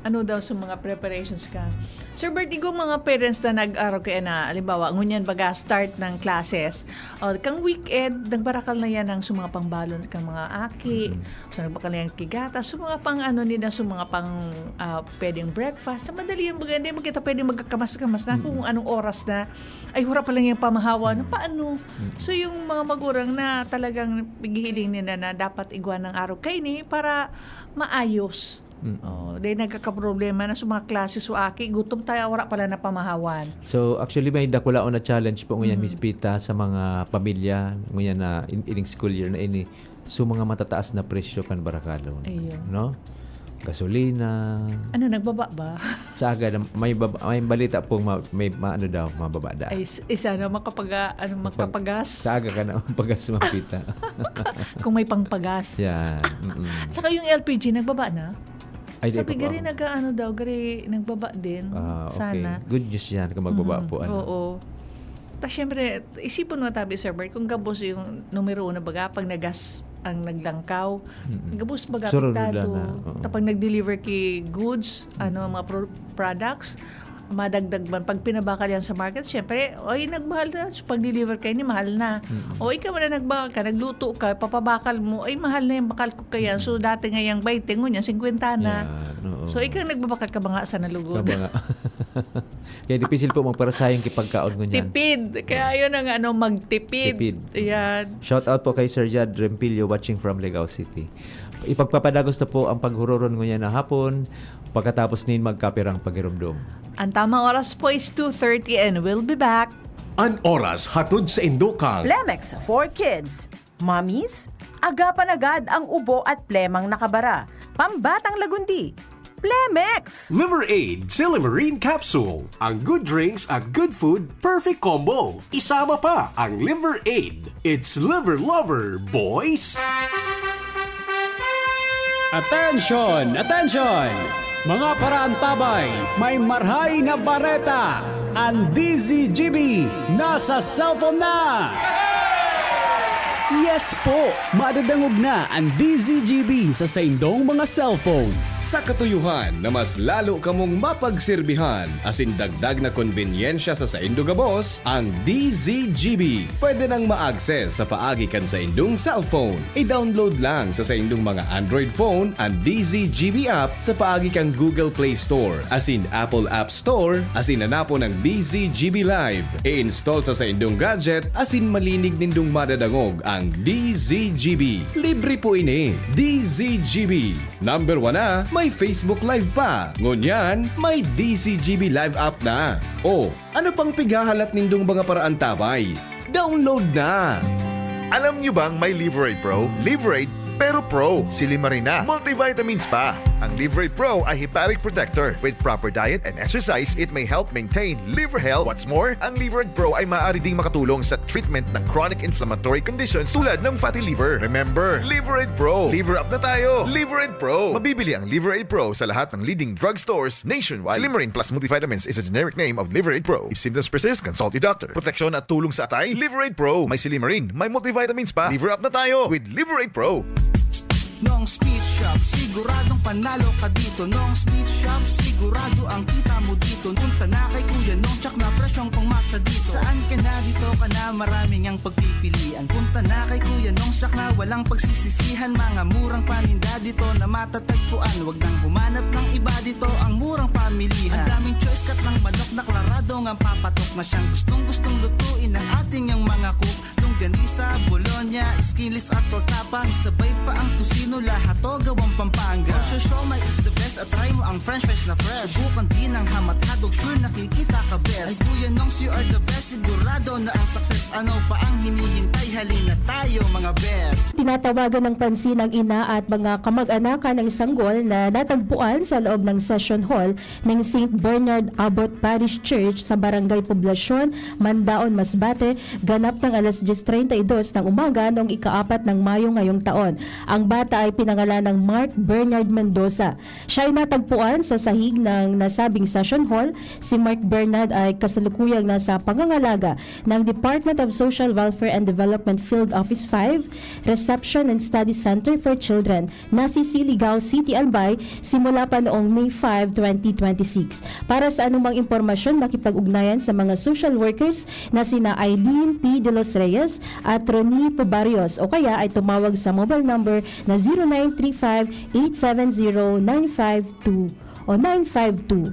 Ano daw sa mga preparations ka? Sir Bert, igo mga parents na nag-araw kaya na, halimbawa, ngunyan baga start ng classes. O, kang weekend, nagbarakal na yan ang sa mga pangbalon, kang mga aki. Mm-mm. So, nagbakal na yan kigata. So, mga pang ano nila, so, mga pang, ah, pwedeng breakfast. Na madali yan, baga, hindi mo kita pwede magkakamas-kamas na kung Mm-mm. anong oras na. Ay, hura pa lang yung pamahawa. Ano, Mm. paano? Mm. So, yung mga magurang na talagang pighihiling nila na dapat igwa ng araw kaini para maayos. Mm. Oh, dahil nagkakaproblema na sa mga klase, so aki, gutom tayo, wala pala na pamahawan. So, actually, may dakulaon na challenge po ngayon, Mhm. Miss Pita, sa mga pamilya, ngayon na in-, ining school year na ini, so, mga matataas na presyo kan barakalon, Ayun. no? Gasolina. Ano, nagbaba ba? Sa aga na, may baba, may balita pong ma-, may ma-, ano daw, mababa da. Ay, s-, isa na makapag-, ano, Pag-, makapagas. sa aga ka na, pagas, Miss Pita. Kung may pangpagas. Yan, mm-mm. Saka yung L P G, nagbaba na? Ay, di Sabi, pa po gari ako. nag-aano daw, gari nagbaba din. Ah, okay. Sana. Good news yan kung magbaba Mhm. po, ano. Oo. Tas, syempre, isipon mo, tabi, Sir Bert, kung gabos yung numero uno, baga, pag nagas ang naglangkaw, Mm-mm. gabos, baga, Surunod apektado. lang na, oo. Tapos nag-deliver ki goods, ano, Mm-mm. mga pro-, products, madagdag man. Pag pinabakal yan sa market, syempre, oy, nagmahal na. So, pag-deliver kayo, ni mahal na. Mm-mm. O, ikaw na nagbakal ka, nagluto ka, papabakal mo, ay, mahal na yung bakal ko kaya. So, Mm-mm. dati nga yung baynte, ngunyan, singkwenta na. Yan, oo. So, ikaw nagbabakal ka ba nga sa nalugod? Ka ba nga? Kaya dipisil po magparasayang kipagkaon ngunyan. Tipid. Kaya yun ang ano, magtipid. Tipid. Ayan. Shout out po kay Sir Jad Rempilio, watching from Legao City. Ipagpapadagos na po ang paghuroron ngunyan na hapon, pagkatapos nin magkapirang paghiromdom. Ang tamang oras po is two thirty and we'll be back. An oras hatod sa Indokang. Plemex for Kids. Mommies, agapan agad ang ubo at plemang nakabara. Pambatang lagundi. Plemex! Liver Aid Silymarin Capsule. Ang good drinks at good food, perfect combo. Isama pa ang Liver Aid. It's Liver Lover, boys! Attention! Attention! Mga paraantabay, may marhay na bareta! Ang D Z G B nasa cellphone na! Yes po! Madadangog na ang D Z G B sa saindong mga cellphone. Sa katuyohan na mas lalo kamong mapagserbihan asin dagdag na konbenyensya sa saindo gabos, ang D Z G B pwede nang ma-access sa paagi kan saindong cellphone. I-download lang sa saindong mga Android phone ang D Z G B app sa paagi kan Google Play Store asin Apple App Store asin hanapon ang D Z G B Live. I-install sa saindong gadget asin malinig nindong madadangog ang D Z G B. Libre po ini. D Z G B. Number one na, may Facebook Live pa. Ngunyan, may D Z G B Live app na. O, ano pang pighahalat nindong mga paraantabay? Download na! Alam nyo bang may Liver Aid Pro? Liver Aid, pero Pro. Silymarin na. Multivitamins pa. Ang Liver Aid Pro ay hepatic protector. With proper diet and exercise, it may help maintain liver health. What's more, ang Liver Aid Pro ay maaari ding makatulong sa treatment ng chronic inflammatory conditions tulad ng fatty liver. Remember, Liver Aid Pro. Liver up na tayo. Liver Aid Pro. Mabibili ang Liver Aid Pro sa lahat ng leading drugstores nationwide. Silymarin Plus Multivitamins is a generic name of Liver Aid Pro. If symptoms persist, consult your doctor. Proteksyon at tulong sa atay, Liver Aid Pro. May silymarin, may multivitamins pa. Liver up na tayo with Liver Aid Pro. Nong Speed Shop, siguradong panalo ka dito. Nong Speed Shop, sigurado ang kita mo dito. Punta na kay Kuya Nong, tsak na presyong pangmasa dito. Saan ka na, dito ka na, maraming ang pagpipilian. Punta na kay Kuya Nong, tsak na walang pagsisisihan. Mga murang paninda dito na matatagpuan. Wag nang humanap ng iba dito, ang murang pamilihan. Ang daming choice, cut ng manok na klaradong ang papatok na siyang gustong-gustong lutuin ng ating yang mga cook. Longganisa, bologna, Kilis at torta, panis, sabay pa ang tusino, lahat to gawang Pampanga. Ang siomai is the best at try mo ang french fries na fresh. Subukan din ang ham at hotdog, sure nakikita ka best. Ay kuya Nongs, you are the best, sigurado na ang success. Ano pa ang hinihintay? Halina tayo mga best. Tinatawagan ng pansin ang ina at mga kamag-anakan ng sanggol na natagpuan sa loob ng session hall ng Saint Bernard Abbot Parish Church sa Barangay Poblacion, Mandaon, Masbate, ganap ng alas diyes treinta y dos ng umaga noong ika-apat ng Mayo ngayong taon. Ang bata ay pinangalan ng Mark Bernard Mendoza. Siya ay natagpuan sa sahig ng nasabing session hall. Si Mark Bernard ay kasalukuyang nasa pangangalaga ng Department of Social Welfare and Development Field Office five, Reception and Study Center for Children, nasa Siligao City, Albay, simula pa noong May five, twenty twenty-six. Para sa anumang impormasyon, makipag-ugnayan sa mga social workers na sina Eileen P. De los Reyes at Ronnie Pobarios, o kaya ay tumawag sa mobile number na zero nine three five eight seven zero nine five two o nine five two.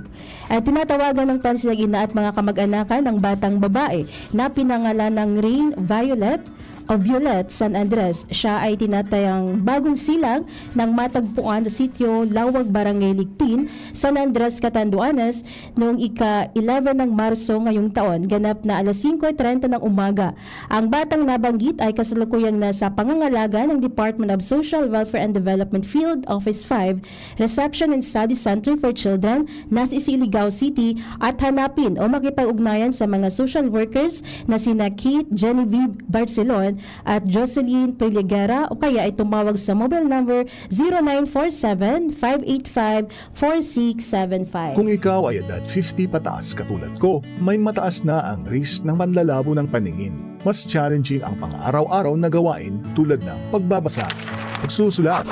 At tinatawagan ng pansin ng ina at mga kamag-anakan ng batang babae na pinangalan ng Rain Violet o Violet San Andres. Siya ay tinatayang bagong silang nang matagpuan sa sitio Lawag, Barangay Ligtin, San Andres, Catanduanes, noong ika-eleven ng Marso ngayong taon, ganap na alas singko treinta ng umaga. Ang batang nabanggit ay kasalukuyang nasa pangangalaga ng Department of Social Welfare and Development Field Office five, Reception and Study Center for Children, nasa Siligao City, at hanapin o makipag-ugnayan sa mga social workers na sina Kate Genevieve Barcelon at Jocelyn Peligera, o kaya ay tumawag sa mobile number zero nine four seven, five eight five, four six seven five. Kung ikaw ay edad fifty pataas katulad ko, may mataas na ang risk ng panlalabo ng paningin. Mas challenging ang pang-araw-araw na gawain tulad ng pagbabasa, pagsusulat,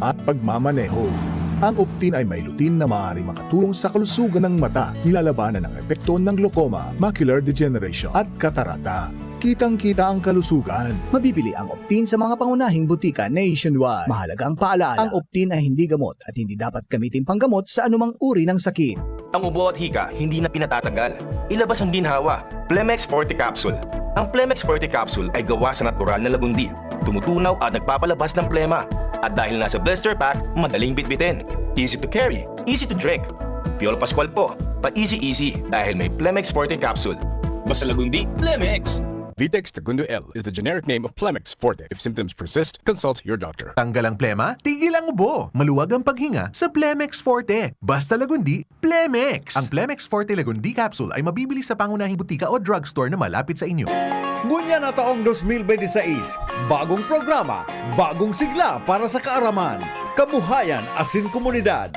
at pagmamaneho. Ang Optin ay may lutein na maaaring makatulong sa kalusugan ng mata, nilalabanan ang epekto ng glaucoma, macular degeneration, at katarata. Kitang-kita ang kalusugan. Mabibili ang Optin sa mga pangunahing butika nationwide. Mahalagang paalaala, ang Optin ay hindi gamot at hindi dapat gamitin panggamot sa anumang uri ng sakit. Ang ubo at hika, hindi na pinatatagal. Ilabas ang ginhawa. Plemex Forte Capsule. Ang Plemex Forte Capsule ay gawa sa natural na lagundi. Tumutunaw at nagpapalabas ng plema. At dahil nasa blister pack, madaling bitbitin. Easy to carry, easy to drink. Piolo Pascual po, pa-easy-easy dahil may Plemex Forte Capsule. Basta lagundi, Plemex! Vitex Segundo L is the generic name of Plemex Forte. If symptoms persist, consult your doctor. Tanggal ang plema, tigil ang ubo. Maluwag ang paghinga sa Plemex Forte. Basta lagundi, Plemex! Ang Plemex Forte Lagundi Capsule ay mabibili sa pangunahing butika o drugstore na malapit sa inyo. Ngunyan na taong dos mil benti sais, bagong programa, bagong sigla para sa kaaraman, kabuhayan asin komunidad.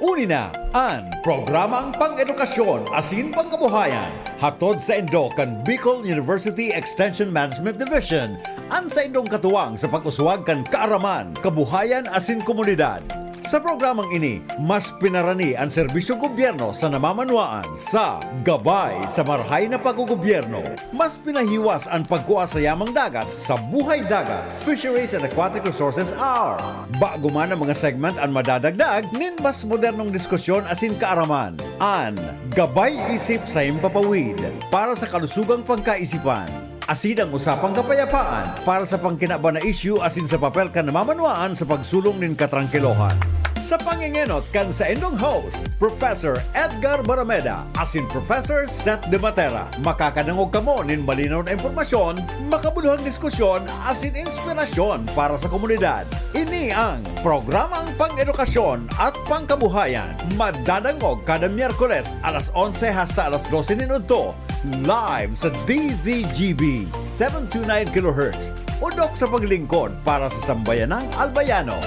Uni na an Programang Pang-edukasyon asin Pangkabuhayan, hatod saindo kan Bicol University Extension Management Division, an saindong katuwang sa pag-uswag kan kaaraman, kabuhayan asin komunidad. Sa programang ini, mas pinarani an serbisyong gobyerno sa namamanwaan sa Gabay sa Marahay na Paggogobyerno. Mas pinahiwas an pagkua sa yamang dagat sa Buhay Dagat, Fisheries and Aquatic Resources Hour. Bago man ang mga segment an madadagdag nin mas modernong diskusyon asin kaaraman. An Gabay Isip sa Himpapawid, para sa kalusugang pagkaisipan. Asin ang Usapang Kapayapaan, para sa pangkinaban na isyu asin sa papel kan namamanwaan sa pagsulong nin katrangkilohan. Sa pangengenot kan saindong host, Professor Edgar Barameda asin Professor Seth De Matera, makakadangog kamo nin malinaw na impormasyon, makabuluhang diskusyon asin inspirasyon para sa komunidad. Ini ang Programang Pang-edukasyon at Pangkabuhayan, madadangog kada Miyerkules alas onse hasta alas dose nin udto, live sa D Z G B, seven two nine kilohertz, udok sa paglingkod para sa sambayanang Albayano.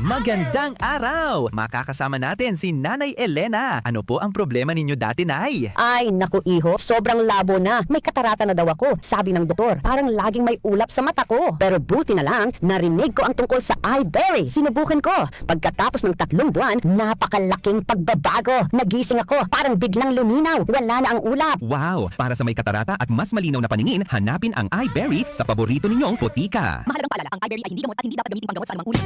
Magandang araw! Makakasama natin si Nanay Elena. Ano po ang problema ninyo dati, Nay? Ay, naku, iho, sobrang labo na. May katarata na daw ako, sabi ng doktor. Parang laging may ulap sa mata ko. Pero buti na lang, narinig ko ang tungkol sa Iberry. Sinubukan ko. Pagkatapos ng tatlong buwan, napakalaking pagbabago. Nagising ako, parang biglang luminaw. Wala na ang ulap. Wow! Para sa may katarata at mas malinaw na paningin, hanapin ang Iberry sa paborito ninyong botika. Mahalagang paalala, ang Iberry ay hindi gamot at hindi dapat gamitin panggamot sa anumang uri.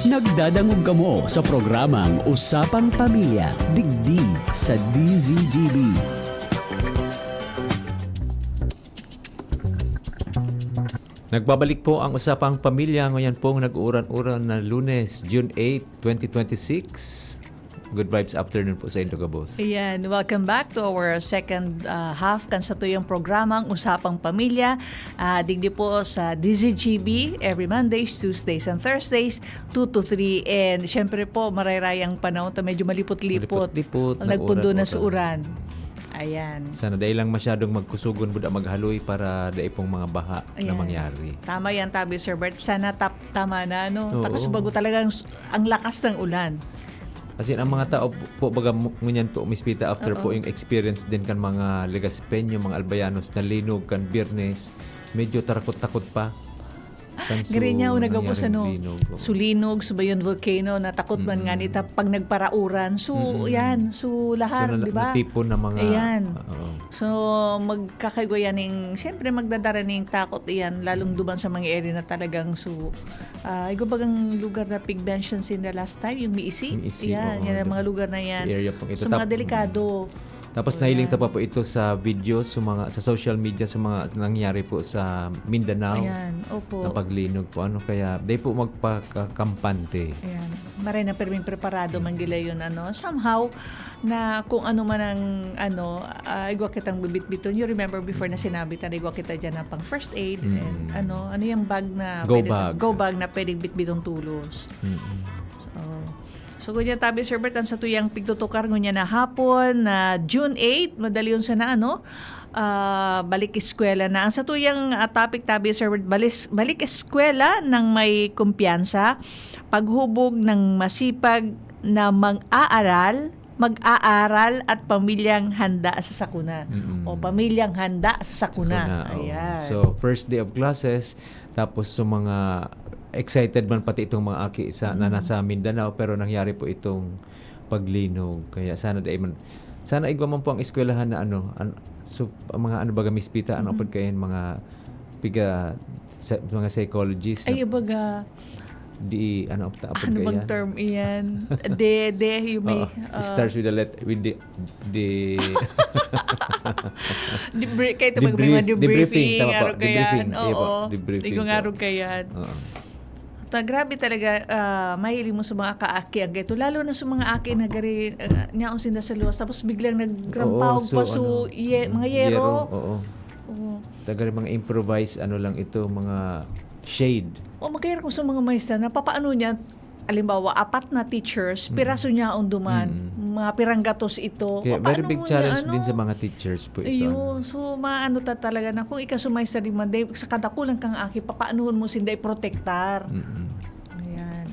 Nagdadangog kamo sa programang Usapang Pamilya, digdi sa D Z G B. Nagbabalik po ang Usapang Pamilya ngayon pong nag-uuran-uran na Lunes, June eight, twenty twenty-six. Good vibes afternoon po sa indo gabos. Ayan, welcome back to our second uh, half kan satuyang programa, ang Usapang Pamilya. Uh, digdi po sa D Z G B every Mondays, Tuesdays, and Thursdays, two to three. And syempre po, marayrayang panahon to, medyo malipot-lipot. Malipot-lipot, Ang nagpundo na nag-uran-uran. Ayan. Sana dahil lang masyadong magkusugon buda maghaloy para dai pong mga baha na Ayan. Mangyari. Tama yan, Tabi Sir Bert. Sana tap tama na, no? Oo. Tapos bago talagang s- ang lakas ng ulan. Kasi ang mga tao po, baga mo- ngunyan po, Miss Pita, after Oo. Po yung experience din kan mga Legaspeño, mga Albayanos na linog kan Biyernes, medyo tarakot-takot pa. Kan su- Gari niya, una nangyaring gabos, ano, linog, oo. Sulinog, Subayon Volcano, natakot man Mm-mm. nga nita pag nagparauran. So, Mm-mm. yan. So, lahar, So, na- di ba? Natipon na mga... Ayan. Oo. So, magkakaigwa yan ning, siyempre, magdadara ning takot iyan, lalong duman sa mga area na talagang su... ah, igwa bagang lugar na pig-mention sinda last time, yung Miisi. Miisi, Yan, oo, yan ang di- mga lugar na yan. Sa area pong ito. So, mga Tap- delikado. Tapos Ayan. nahiling ta pa po ito sa video, sa mga sa social media, sa mga nangyari po sa Mindanao. Ayan, opo. Na paglinog po. Ano kaya, dai po magpakakampante. Ayan. Maray na pirming preparado man gila yun, ano. Somehow, na kung ano man ang, ano, ah, igwa kitang bibitbiton. You remember before na sinabi ta, igwa kita dyan ng pang first aid, Mm. and ano, ano yung bag na Go pwede, bag. Go bag na pwedeng bitbiton tulos. Mm-mm. So, so, ngunyan, Tabi Sir Bert, ang satuyang pigtutukar ngunyan na hapon na June eight, madali yun sana, ano? Ah, balik eskwela na. Ang satuyang ah, topic, Tabi Sir Bert, balis, balik eskwela ng may kumpiyansa, paghubog ng masipag na mag-aaral, mag-aaral at pamilyang handa sa sakuna. Mm-mm. O pamilyang handa sa sakuna. Sakuna, oo. Ayan. So, first day of classes, tapos sa mga excited man pati itong mga aki sa, na Mm. nasa Mindanao, pero nangyari po itong paglinog. Kaya sana dai man, sana igwa man po ang eskwelahan na ano, an, so, ang mga ano baga, Miss Pita, ano Mhm. pud kayan, mga piga, sa, mga psychologist Ay, na baga, di, ano, apta-, apod ano bang kayan? Term iyan? De, de, yung may... Oo. ah, Starts with the let, with the, the Debri- kayo ito Debrief- pag may mga debriefing, debriefing, tama po, araw kaya, debriefing. Iya po, oo, debriefing igong po. Araw kaya. Oo. Ta, grabe talaga, ah, mahiling mo sa mga kaaki ang gaito. Lalo na sa mga aki na gari, uh, nyaon sinda sa luwas, tapos biglang nagrampaog Oo, so, pa su, ano, ye, mga yero. Oo. Oo. Taga rin mga improvise, ano lang ito, mga shade. O magkaya kung sa mga maestra na papaano niya, halimbawa, apat na teachers, Mm. piraso niya ang duman, Mm. mga piranggatos ito. Kaya very Papaano big mo challenge niya, din ano? Sa mga teachers po ito. Ayun, Ano? So maano ta talaga na kung ikasumaestra di man, di, sa kadakulan kang aki, papaanohon mo sinda iprotektar. Mm-mm. Ayan.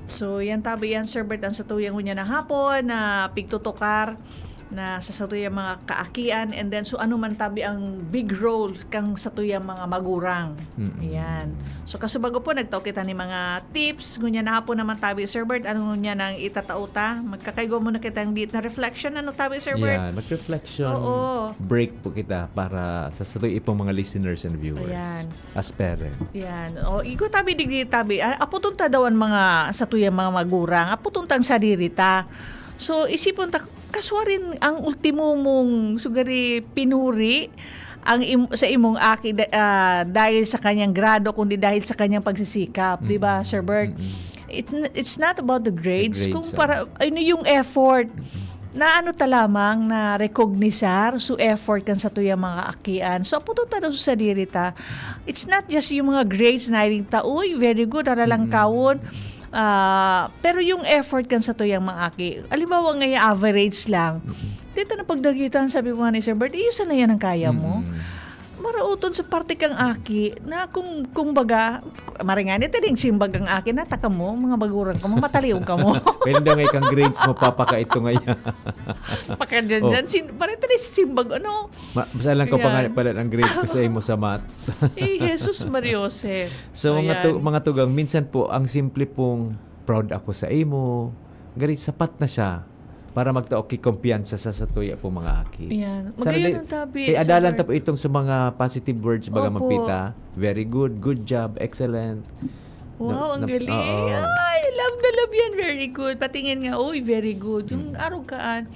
So, yan tabi yan, Sir Bert, ang satuyang ngunyan na hapon na pigtutukar na sa satuyang mga kaakian, and then so ano man tabi ang big role kang satuyang mga magurang. Mm-mm. Ayan. So kasubago po, nagtao kita ni mga tips. Ngunyan na hapon naman tabi, Sir Bert, ano ngunyan ang itatao ta? Magkakaigwa muna kita ng di na reflection, ano tabi, Sir Bert? Yeah, mag-reflection Oo. break po kita para sa satuy ipong mga listeners and viewers. Ayan. As parents. Yan. O, igo tabi, digdi tabi. Ah, aputon ta daw ang mga, satuyang mga magurang. Aputon ta ang sadiri ta. So, isipon ta, kaswarin ang ultimo mong sugari pinuri ang im- sa imong aki da- ah, dahil sa kanyang grado, kundi dahil sa kanyang pagsisikap, di ba, Mm-mm. Sir Bert? Mm-mm. It's n- it's not about the grades, The grades, kung ah. Para ano yung effort na ano ta lamang na rekognisar so effort kan satuyang mga akian. So aputon ta daw sa sadiri ta. It's not just yung mga grades na iring ta, uy, very good, ara lang Mm-mm. kawon. Ah, pero yung effort kan satuyang mga aki, halimbawa nga yung average lang, Mm-mm. Dito na pagdagitan, sabi ko nga ni Sir Bert, iyusan na yan ang kaya mo. Mm-mm. Marauton sa parte kang aki na kung, kung baga, maringani ta ding simbag ang aki na, taka mo, mga baguran ka mo, mataliw ka mo. Pwede daw nga ikang grades mo, papaka ito ngayon. Pakadyan Oh. dyan, sin, parang ito na simbag, ano? Ma- Basta lang ko pa nga Ayan. Pala ang grade ko sa imo sa math. Eh, Jesus Mariose. So, mga, Ayan. tu- mga tugang, minsan po, ang simple pong proud ako sa imo, gari sapat na siya para magtao ki kumpiyansa sa satuya po mga aki. Ayan. Sana Magayon di- ang tabi, Kaya adalan Sir. Ta po itong sa mga positive words, baga Opo. Magpita. Very good, good job, excellent. Wow, Na- ang na- galing. Oo. Ay, love na love yan. Very good. Patingin nga, uy, very good. Yung Mm. arog kaan.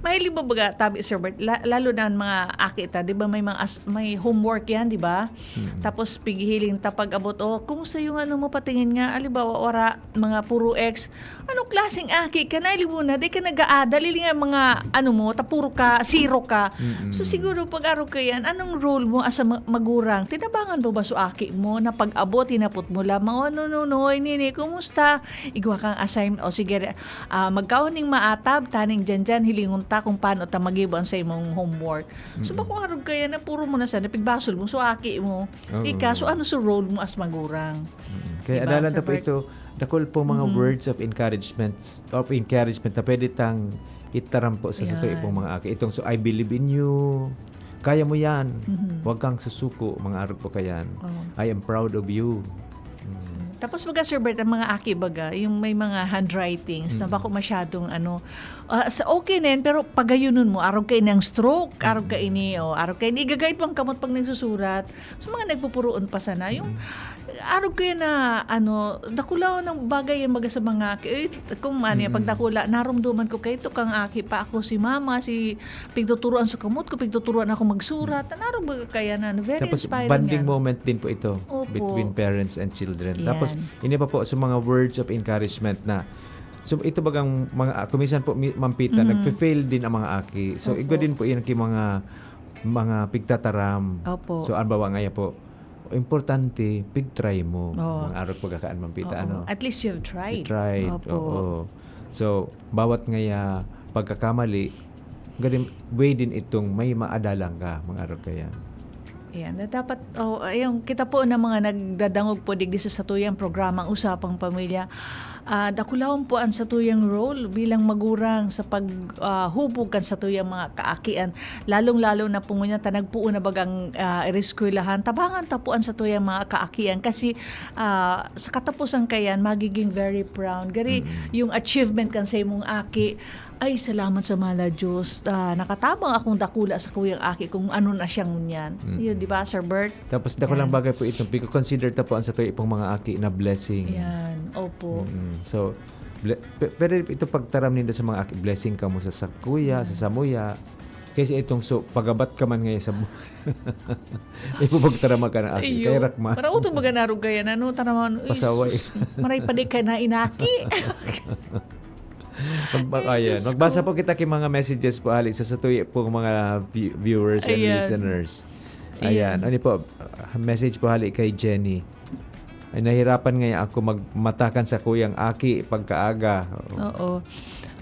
Mahilig ba baga, tabi, Sir Bert, la-, lalo na ang mga aki ta, di ba, may mga as-, may homework yan, di ba? Mm. Tapos, pighiling ta pag-abot, "Oh, kumusta yung ano mo, patingin nga?" Alibawa, wara, mga puro X. Anong klaseng aki ka? Nahilig mo na, di ka nag-aadal, ili nga mga, ano mo, ta puro ka, zero ka. Mm-mm. So, siguro, pag-arog ka yan, anong role mo as a ma-, magurang? Tinabangan mo ba so aki mo na pag-abot, hinapot mo lamang, "Oh, no, no, no, oy, nini, kumusta?" Igwa kang assign, o sige, ah, magkaon ning maatab, taning dyan-dyan, hilingon ta kung paano ta magibo an saimong homework. So, Mm-mm. bako arog kaya na puro mo na sana, pigbasol mo, so aki mo. Oo. Ika, so ano sa role mo as magurang? Mm. Kaya Diba, adalan Sir ta po Bert? ito, dakul po mga Mm. words of encouragement, of encouragement na pwede tang itaram po sa, sa Yan. tuwi pong mga aki. Itong, so, "I believe in you." Kaya mo yan. Mhm. Huwag kang susuko, mga arog po kayan. Oo. "I am proud of you." Mm. Tapos baga, Sir Bert, ang mga aki baga, yung may mga handwritings na Mm. bako masyadong ano, ah, sa, okay na yun, pero pagayunon mo, arog kayo ng stroke, arog Mm. kayo ni, oh, arog kayo ni, igagayad mo ang kamot pag nagsusurat. So, mga nagpupuroon pa sana. Yung Mm. arog kayo na, ano, dakulaon ng bagay yung baga sa mga aki. Eh, kung ano yan, Mm. pag dakula, narumduman ko kayo, to kang aki pa ako, si mama, si pigtuturuan sa kamot ko, pigtuturuan ako magsurat. Narog baga kaya na, ano, very Tapos, inspiring bonding yan. moment din po ito Opo. between parents and children. Yan. Tapos, ini pa po sa mga words of encouragement na, so, ito bagang mga, ah, kuminsan po, mi-, Ma'am Pita, Mhm. nagfe-fail din ang mga aki. So, Opo. igwa din po yan kay mga, mga pigtataram. Opo. So, halimbawa nga yan po, importante, pig-try mo. Oo. Mga arog pagkakaan, Ma'am Pita, Oo. ano? At least you've tried. You tried, Opo. oo. So, bawat ngaya pagkakamali, galing, way din itong may maadalan ka, mga arog kaya. Yan, na dapat, oh, ayun, kita po na mga nagdadangog po digdi sa satuyang programang Usapang Pamilya, ah, dakulahon po ang satuyang role bilang magurang sa pag, ah, hubog kan satuyang mga kaakian. Lalong-lalo na po ngunyan ta nagpoon na bagang, ah, ireskwelahan, tabangan ta po ang satuyang mga kaakian kasi, ah, sa katapusan kayan, magiging very proud. Gari, Mm. yung achievement kan sa imong aki, "Ay, salamat sa mala Diyos, ah, nakatabang akong dakula sa kuyang aki kung ano na siya ngunyan." Mm. Yun, di ba, Sir Bert? Tapos, dakulang Yan. bagay po itong piko-consider ta po ang sa tuyo pong mga aki na blessing. Yan, opo. Mm. So, ble-, pe-, pero ito pagtaram nindo sa mga aki, blessing kamo sa, sa kuya, sa Mm. samuya. Kasi itong so, pagabat ka man ngayon sa bu-, ipupagtarama ka ng aki. Iyo. Kaya rakma. Para utong baga narog kaya na, no? Taraman, uy, Pasaway. sus, maray pa di ka na inaki. Mag-, mag-, Ay, ayan. Diyos Magbasa ko. po kita kay mga messages po, hali sa, sa tuyo pong mga vi-, viewers and Ayan. listeners. Ayan. Ayan. Ano po? Ah, message po hali kay Jenny. Ay, nahirapan ngayon ako magmatakan sa kuyang aki pagkaaga. Oo. Oo.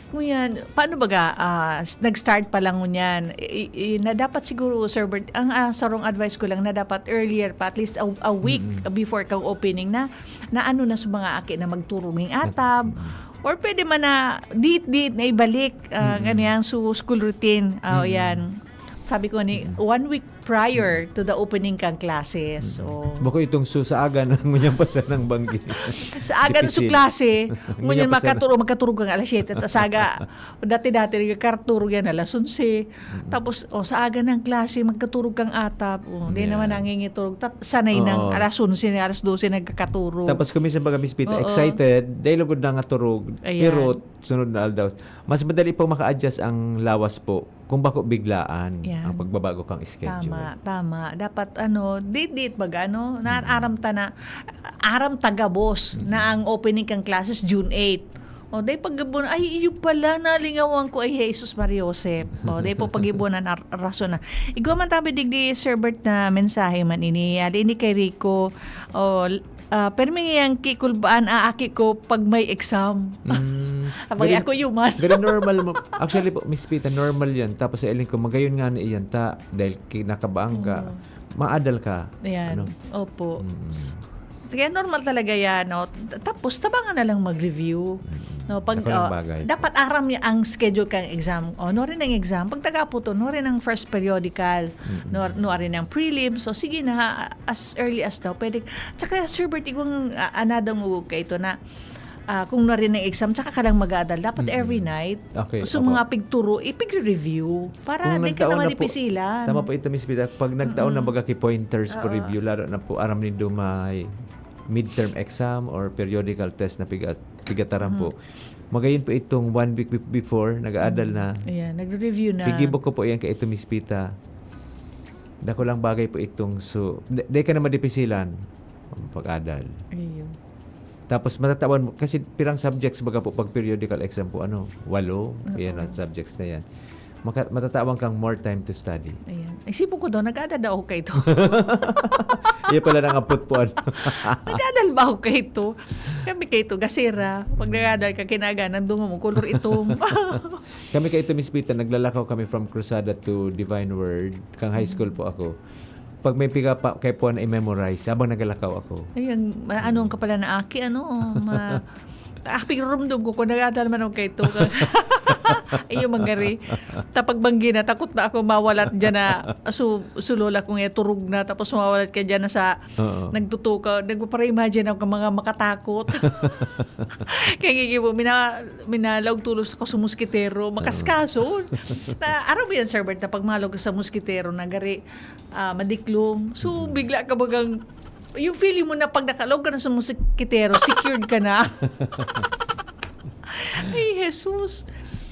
Ngunyan, paano baga, ah, s-, nag-start pa lang ngunyan? I, i, na dapat siguro, Sir Bert, ang, ah, sarong advice ko lang na dapat earlier pa, at least a, a week Mm-mm. before kang opening na, na ano na sa mga aki na magturog ning atab, Mm-mm. or pwede man na diit-diit na ibalik, ah, Mm-mm. ganyan, so school routine. Ah, Mm-mm. yan. Sabi ko ni, Mm-mm. one week prior to the opening kang classes. Mm. So, Bako itong su-, sa aga na ngunyan pa sanang banggi. Sa aga na su Dipisil. klase, Ngunyan ngunyan pa sana. makaturo-, magkaturog kang alas siyete, tas aga, dati-dati, nagkaturog yan alas onse. Mm. Tapos, oh, sa aga ng klase, magkaturog kang atap. Oh, di Yeah. naman nangingiturog. Tat-, sanay ng Oo. alas onse na, alas dose nagkakaturog. Tapos kung minsan baga, Miss Pita, Oo. excited, dahil lugod na nga turog, Ayan. pirot, sunod na aldaw. Mas madali pong maka-adjust ang lawas po kung bako biglaan Yan. ang pagbabago kang schedule. Tama, tama. Dapat, ano, date-date baga, ano, na Mm. aram ta na, aram ta gabos Mm. na ang opening kang classes June eight. O, day pag gabon, "Ay, iyo pala, nalingawan ko, ay, Jesus, Maria Joseph." O, day po pag-ibunan, ar-, rason na. Igwa man tabi digdi, Sir Bert, na mensahe man ini. Ali ini kay Rico. O, Ah, permi yang kikulbaan, ah, aki ko pag may exam. Mm. Abang Very, ako human. very normal mo. Actually po, Miss Pita, normal yan. Tapos sa iling ko, magayon nga na iyan ta, dahil kinakabahan ka, Mm. maadal ka. Ayan. Ano? Opo. Mm. Kaya normal talaga yan, no? T-, tapos, tabangan na lang mag-review. Mm. No, pag, Ako lang ah, bagay. dapat aram niya ang schedule kang exam. O, no rin ang exam. Pag taga po to, no rin ang first periodical. Mm. No, no rin ang prelim. So, sige na, as early as daw pwede. Tsaka, Sir Bert, igwang, ah, anadang ugog ka ito na, ah, kung na rin ang exam, tsaka ka lang mag-aadal. Dapat Mm-mm. every night. Okay, So, opo. mga pigturo, ipigre-review. Para Kung di ka nagtaon naman na po, ipisilan. tama po ito, Miss Pita, pag nagtaon na Mm-mm. baga ki pointers for Oo. review, lalo na po, aram nindo may midterm exam or periodical test na piga-, pigataran po. Mm. Magayon po itong one week be-, before, nag-aadal na. Ayan, nagre-review na. Pigibok ko po yan kay ito, Miss Pita. Dakulang bagay po itong su-, di, di ka na madipisilan ang pag-adal. Ayun. Tapos matatawan mo, kasi pirang subjects baga po pag periodical exam po, ano, walo, yan ang Oo. subjects na yan. Maka, matatawan kang more time to study. Ayan. Isipon ko daw, nag-adal daw ako kay ito. Iya pala nang apot po, ano. Nag-adal ba ako kay ito? Kami kay ito, gasera. Pag nag-adal ka, kinaga, nandun mo, kulor itom. Kami kay ito, Miss Pita, naglalakaw kami from Cruzada to Divine Word. Kang high school po ako. Pag may piga pa, kaya po na i-memorize, habang nagalakaw ako. Ayun, ma- anong ka pala na aki, ano? Ma ah, pigurumdum ko kung nag-adal man ako kay ito. Ayun, manggari. Tapag banggi na, takot na ako mawalat dyan na su, su lola kong eh, turog na, tapos mawalat ka dyan na sa Oo. nagtutukaw. Nagpapara-imagine ako ng mga makatakot. Kaya gigi mo, mina, minalaog tulos ako sa muskitero. Makaskason. Na, araw mo yan, Sir Bert, na pagmalog sa muskitero, na gari, ah, madiklom. So, bigla ka bagang, yung feeling mo na pag nakalaog ka na sa muskitero, secured ka na. Ay, Jesus.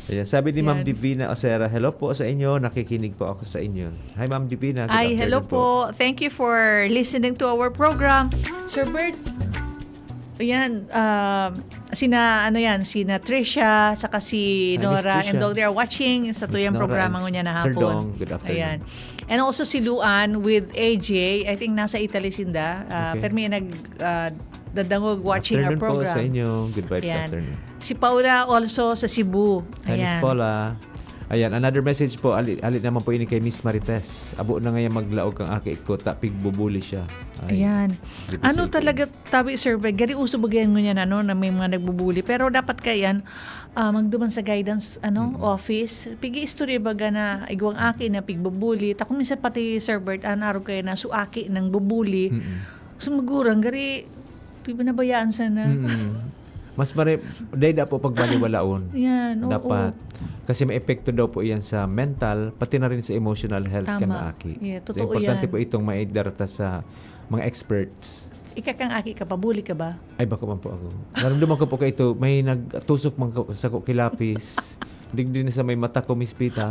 Ayan, sabi ni Ma'am Yan. Divina Osera, "Hello po sa inyo, nakikinig po ako sa inyo." Hi, Ma'am Divina. Good Ay, hello afternoon po. Thank you for listening to our program. Sir Bert, ayan, um, sina, ano yan, sina Trisha, saka si Hi, Miss Nora, and Trisha. Dong, they are watching sa Miss tuyang Nora programa and ngunyan na Sir hapon. Dong, good afternoon. Ayan. And also si Luan with A J. I think nasa Italy sinda. Ah, Okay. Permi nag, ah, dadangog watching our Afternoon po program. sa inyo. Good vibes Ayan. Afternoon. Si Paula also sa Cebu. Hi, Miss Ayan. Paula. Ayan, another message po. Ali, ali naman po ini kay Miss Marites. Abo na ngayon maglaog kang aki ko, ta pigbubuli siya. Ay, Ayan. di po Ano safe talaga, tabi, Sir Bert, gari uso ba yan ngunyan, ano, na may mga nagbubuli? Pero dapat ka yan, ah, magduman sa guidance ano Mm-mm. office. Pigi-istorya baga na igwang aki na pigbubuli. Ta kung minsan pati, Sir Bert, an arog kayo na su aki nang bubuli. Mm-mm. So, magurang, gari, pinabayaan sana. Mm-mm. Mas mare, dahil po pagbaliwalaon. Yan, oo. Dapat. Kasi may epekto daw po iyan sa mental, pati na rin sa emotional health Tama. kan aki. Yeah, So, totoo importante yan. po itong maidarata sa mga experts. Ika kang aki ka, pabuli ka ba? Ay, bako man po ako. Naramdaman ko po kayo ito, may nagtusok man ko, sa ko kilapis. Digdi na sa may mata ko, Miss Pita.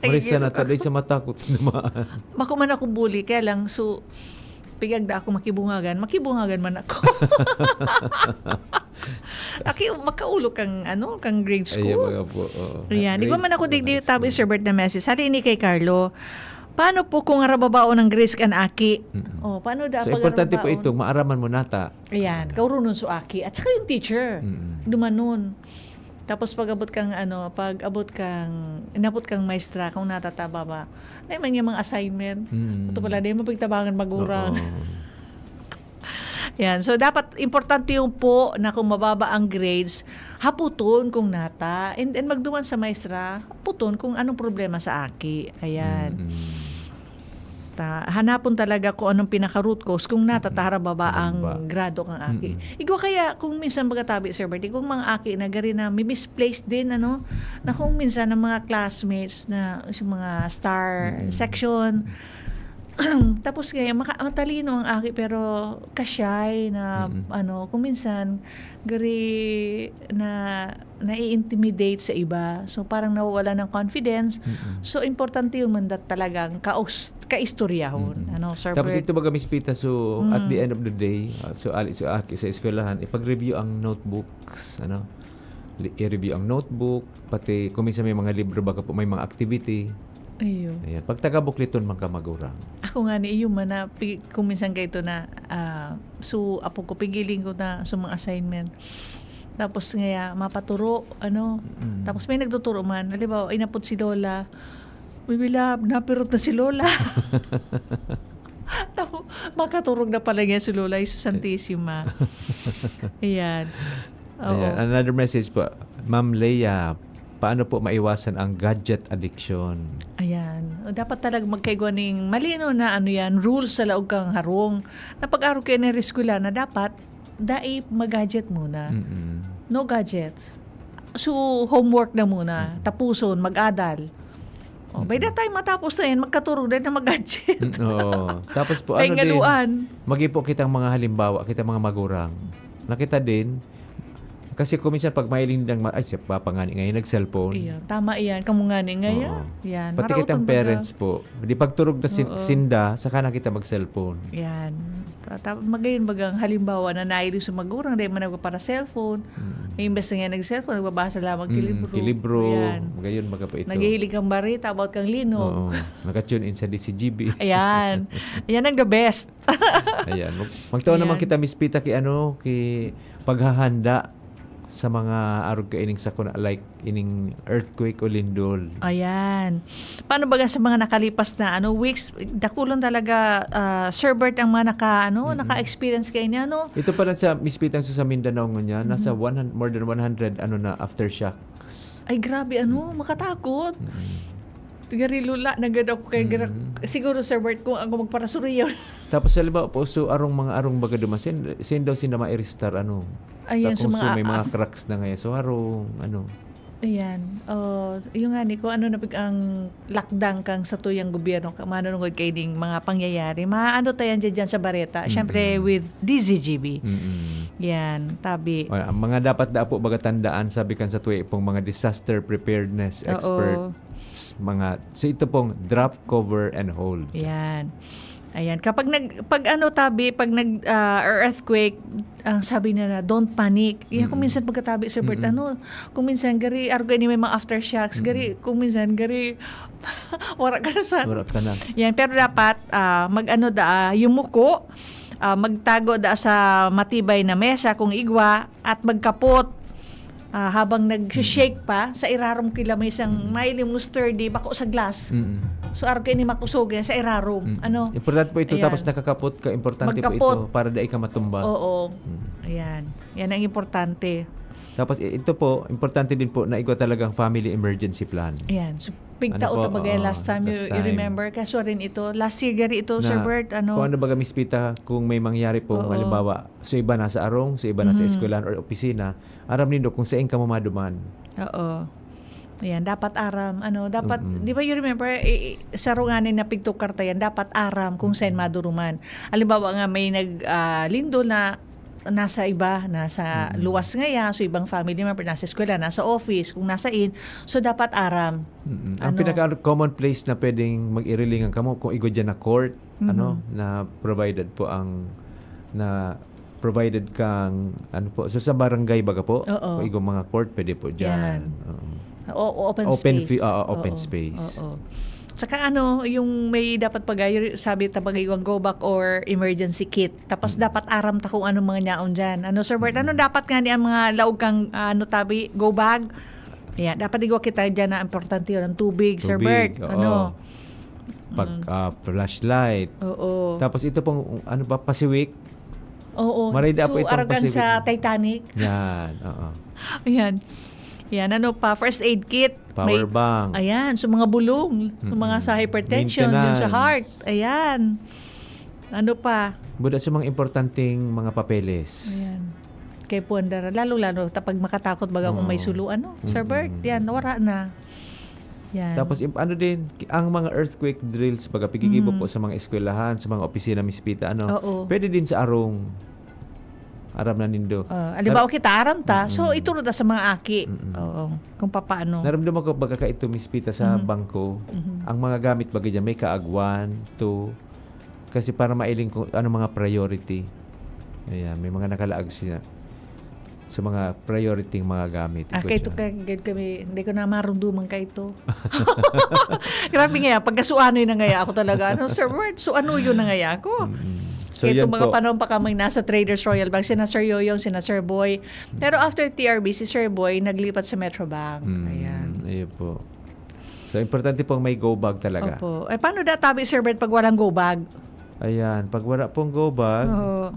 Marisa na Nagigil ako. taday sa mata ko, tinamaan. Bako man ako buli, kaya lang, so, pigagda ako makibungagan, makibungagan man ako. Aki, makaulo kang, ano, kang grade Ayan, school. mga po. Oo. Ayan, di ba Grade man ako school, digdi high tabi, school. Sir Bert, na message? Hali ni kay Carlo, paano po kung arababaon ng grades kan aki? Mm-mm. Oh, paano da So, pag importante po arababaon? Itong maaraman mo nata. Ayan, kaurunon so aki. At saka yung teacher. Mm-mm. Dumanon. Tapos pag-abot kang, ano, pag-abot kang, inabot kang maestra, kung natatababa, na man yung mga assignment. Mm. Ito pala, di mo pagtabangan magurang. Oo. Yan. So, dapat importante yung po na kung mababa ang grades, haputon kung nata. And then, magduman sa maestra, haputon kung anong problema sa aki. Ayan. Mm-mm. Ta, hanapon talaga kung anong pinaka-root cause kung nata ta harababa ang Harababa. grado kang aki. Mm-mm. Igwa kaya kung minsan baga tabi, Sir Bertie, kung mga aki na gari na may misplaced din, ano, na kung minsan ang mga classmates na yung mga star Mm-mm. section, tapos kaya maka, matalino ang aki pero ka-shy na, Mm-mm. ano, kung minsan gari na nai-intimidate sa iba. So, parang nawawala ng confidence. Mm-mm. So, importante yung mandat talagang kaus, kaistoryahon. Mm-mm. Ano, Sir Tapos Bert? Ito baga, Miss Pita, so at Mm. the end of the day, uh, so ali so aki sa eskwelahan, ipag-review ang notebooks, ano? Li- I-review ang notebook, pati kung minsan may mga libro, baga po may mga activity. Ayun. Ayan. Pagtagabukliton man ka magurang. Ako nga ni iyo man na pi- kung minsan kayo ito na ah, so apo ko pigiling ko na sa mga assignment. Tapos ngaya mapaturo ano. Mm. Tapos may nagtuturo man. Halimbawa, inapod si Lola. Bibila, napirot na si Lola. Tapos, makaturog na pala niya si Lola, Jesus Santissima. Ayan. Oo. Ayan. Another message po. Ma'am Leia, paano po maiwasan ang gadget addiction? Ayan. O, dapat talaga magkaigwa ning malino na ano yan, rules sa laog kang harong. Na pag-aro kayo ng eskwela na dapat, dai mag-gadget muna. Mm-mm. No gadget. So, homework na muna. Mm. Tapuson, mag-adal. O, by that time, matapos na yan, magkaturog na na mag-gadget. Mm, oo. Tapos po, Ay, ano din, ngaluan. magi po kitang mga halimbawa, kita mga magurang. Nakita din, Kasi kung minsan pag mahiling nang ma-, "Ay, si Papa nga ni ngayon nag-cellphone." Iyo, tama iyan. Kamo nga ni ngayon. Oo. Yan, Pati maraot kitang ang baga. parents po. Di pagturog na sin-, Oo. sinda, saka na kita mag-cellphone. Yan. Ta-, ta-, magayon bagang halimbawa na nahiling sa magurang, dahil man nagpapara-cellphone. Mm. Imbes na nga nag-cellphone, nagbabasa lamang ki Mm, libro. ki libro. Yan. Magayon baga po ito. Naghihiling kang barita about kang linog. Oo. Naka-tune in sa D C G B. Ayan. Yan ang the best. Ayan. Mag-, magtao naman Ayan. kita, Miss Pita, ki ano, ki paghahanda sa mga arog kaining sakuna, like ining earthquake o lindol. Ayan. Paano baga sa mga nakalipas na, ano, weeks, dakulon talaga, ah, Sir Bert, ang mga naka-, ano, Mm-mm. naka-experience kaini, ano? Ito pa lang sa Miss Pita, sa Mindanao ngunyan, nasa Mhm. one hundred, more than one hundred, ano na, aftershocks. Ay, grabe, ano, Mm. makatakot. Mm-mm. Gari lula na gad ako kay gra-, Mm. siguro, Sir Bert, kung ako magparasuriyaw. Tapos, halimbawa po, so, arong mga arong baga duman, sin-, sin daw sinda ma-arrestar, ano? Ayan, Ta-, so kung so, mga may mga ah, cracks na ngayon. So, arong, ano? Ayan. Oh, yung nga ni, kung ano na pag ang lakdang kang satuyang gobyerno, ka-, manunungod kay ding mga pangyayari. Maano tayo dyan, dyan sa bareta? Siyempre, Mm-mm. with D Z G B. Mm-mm. Yan, tabi. Well, ang mga dapat daa po baga tandaan, sabi kan sa tuwi pong mga disaster preparedness Oo. experts, mga, so ito pong drop, cover, and hold. Yan. Ayan. Kapag nag-, pag ano, tabi, pag nag, ah, earthquake, ang sabi nila, "Don't panic." Yan, kung Mm-mm. minsan pagkatabi, Sir Bert, Mm-mm. ano, kung minsan, gari, argo ni may mga aftershocks, gari, Mm-mm. kung minsan, gari, wala ka na sa Wala ka na. Yan, pero dapat, ah, mag-ano da, ah, yumuko, ah, magtago da sa matibay na mesa kung igwa, at magkapot. Ah, habang nag-shake Mm. pa, sa irarom kila may isang Mm. mahiling mo sturdy, bako sa glass. Mm. So, arog kaini makosog yan sa irarom. Mm. Ano? Importante po ito, Ayan. tapos nakakapot ka, importante po Magkapot. ito para dai ka matumba. Oo. Mm. Ayan. Yan ang importante. Tapos, i-, ito po, importante din po na igwa talagang family emergency plan. Ayan. So, pigtao Ano po? ta baga yan Oo, last time, you, last you time. remember? Kaso rin ito, last year gari ito, Sir Na, Bert, ano? kung ano baga, Miss Pita, kung may mangyari pong Oo. halimbawa, so iba nasa arong, so iba nasa Mhm. eskwelahan or opisina, aram nindo kung sain kamo maduman. Oo. Ayan, dapat aram, ano, dapat, Mm-mm. di ba you remember, i-, i-, sa runganin na pigtukar ta yan, dapat aram kung sain Mm-mm. maduruman. Halimbawa nga, may nag, ah, lindol na nasa iba, nasa Mm-mm. luwas ngaya, so ibang family member, nasa eskwela, nasa office, kung nasa in, so dapat aram. Mm-mm. Ang Ano? pinaka-common place na pwedeng mag-irilingan kamo, kung igwa dyan na court, Mhm. ano, na provided po ang, na provided kang, ano po, so sa barangay baga po, Oo. o igong mga court, pwede po dyan. Yan. Oo. O, open Open space. fi-, oo, open Oo. space. Oo. Tsaka ano, yung may dapat pag-, sabi ta, pag-iwang go back or emergency kit. Tapos Mm. dapat aram ta kung anong mga nyaon dyan. Ano, Sir Bert, ano Mm. dapat nga ni ang mga laog kang, ah, ano, tabi, go bag? Ayan, dapat igwa kita dyan na importante yun, ang tubig, Sir Tubig, Bert. oo. Ano? Pag, Mm. ah, flashlight. Oo. Tapos ito pong, ano ba, pasiwik? Oo. Maray da So, po itong aragan pasiwik. sa Titanic. Yan, oo. Ayan. Yan, ano pa, first aid kit. Power May bank. Ayan, so mga bulong, yung mga sa Mm-mm. hypertension, yung sa Maintenance. heart. Ayan. Ano pa? Buda sa mga importanteng mga papeles. Ayan. Kay Puandara, lalo-lalo, tapag makatakot baga kung may Oo. suluan, no? Sir Mm-mm. Bert, yan, wala na. Yan. Tapos, im-, ano din, ki-, ang mga earthquake drills, pag pigigibo Mm. po sa mga eskwelahan, sa mga opisina, Miss Pita, ano, Oo. pwede din sa arong. Aram na nindo. Ah, halimbawa Nar-, kita, aram ta. So, Mm-mm. ituro ta sa mga aki. Mm-mm. Oo. Kung papaano. Naramdaman ko, baga ka ito, Miss Pita, sa Mhm. bangko, Mhm. ang mga gamit, baga dyan, may kaagwan, two, kasi para mailing kung ano mga priority. Ayan, may mga nakalaag siya sa mga priority ng mga gamit. Ah, Ito kay ito siya. kay, kay kami, hindi ko na marunduman kay ito. Grabe nga, pagkasuanoy na nga ako talaga. Ano, Sir Bert, so ano yun na nga ako? Mm. So, Kaya yan itong mga po. panahon pa kaming nasa Traders Royal Bank, sina Sir Yoyong, sina Sir Boy. Pero after T R B, si Sir Boy naglipat sa Metrobank. Mm, Ayan. ayun po. So, importante pong may go bag talaga. Opo. Eh, paano da tabi, Sir Bert, pag walang go bag? Ayan, pag wala pong go bag, Oo.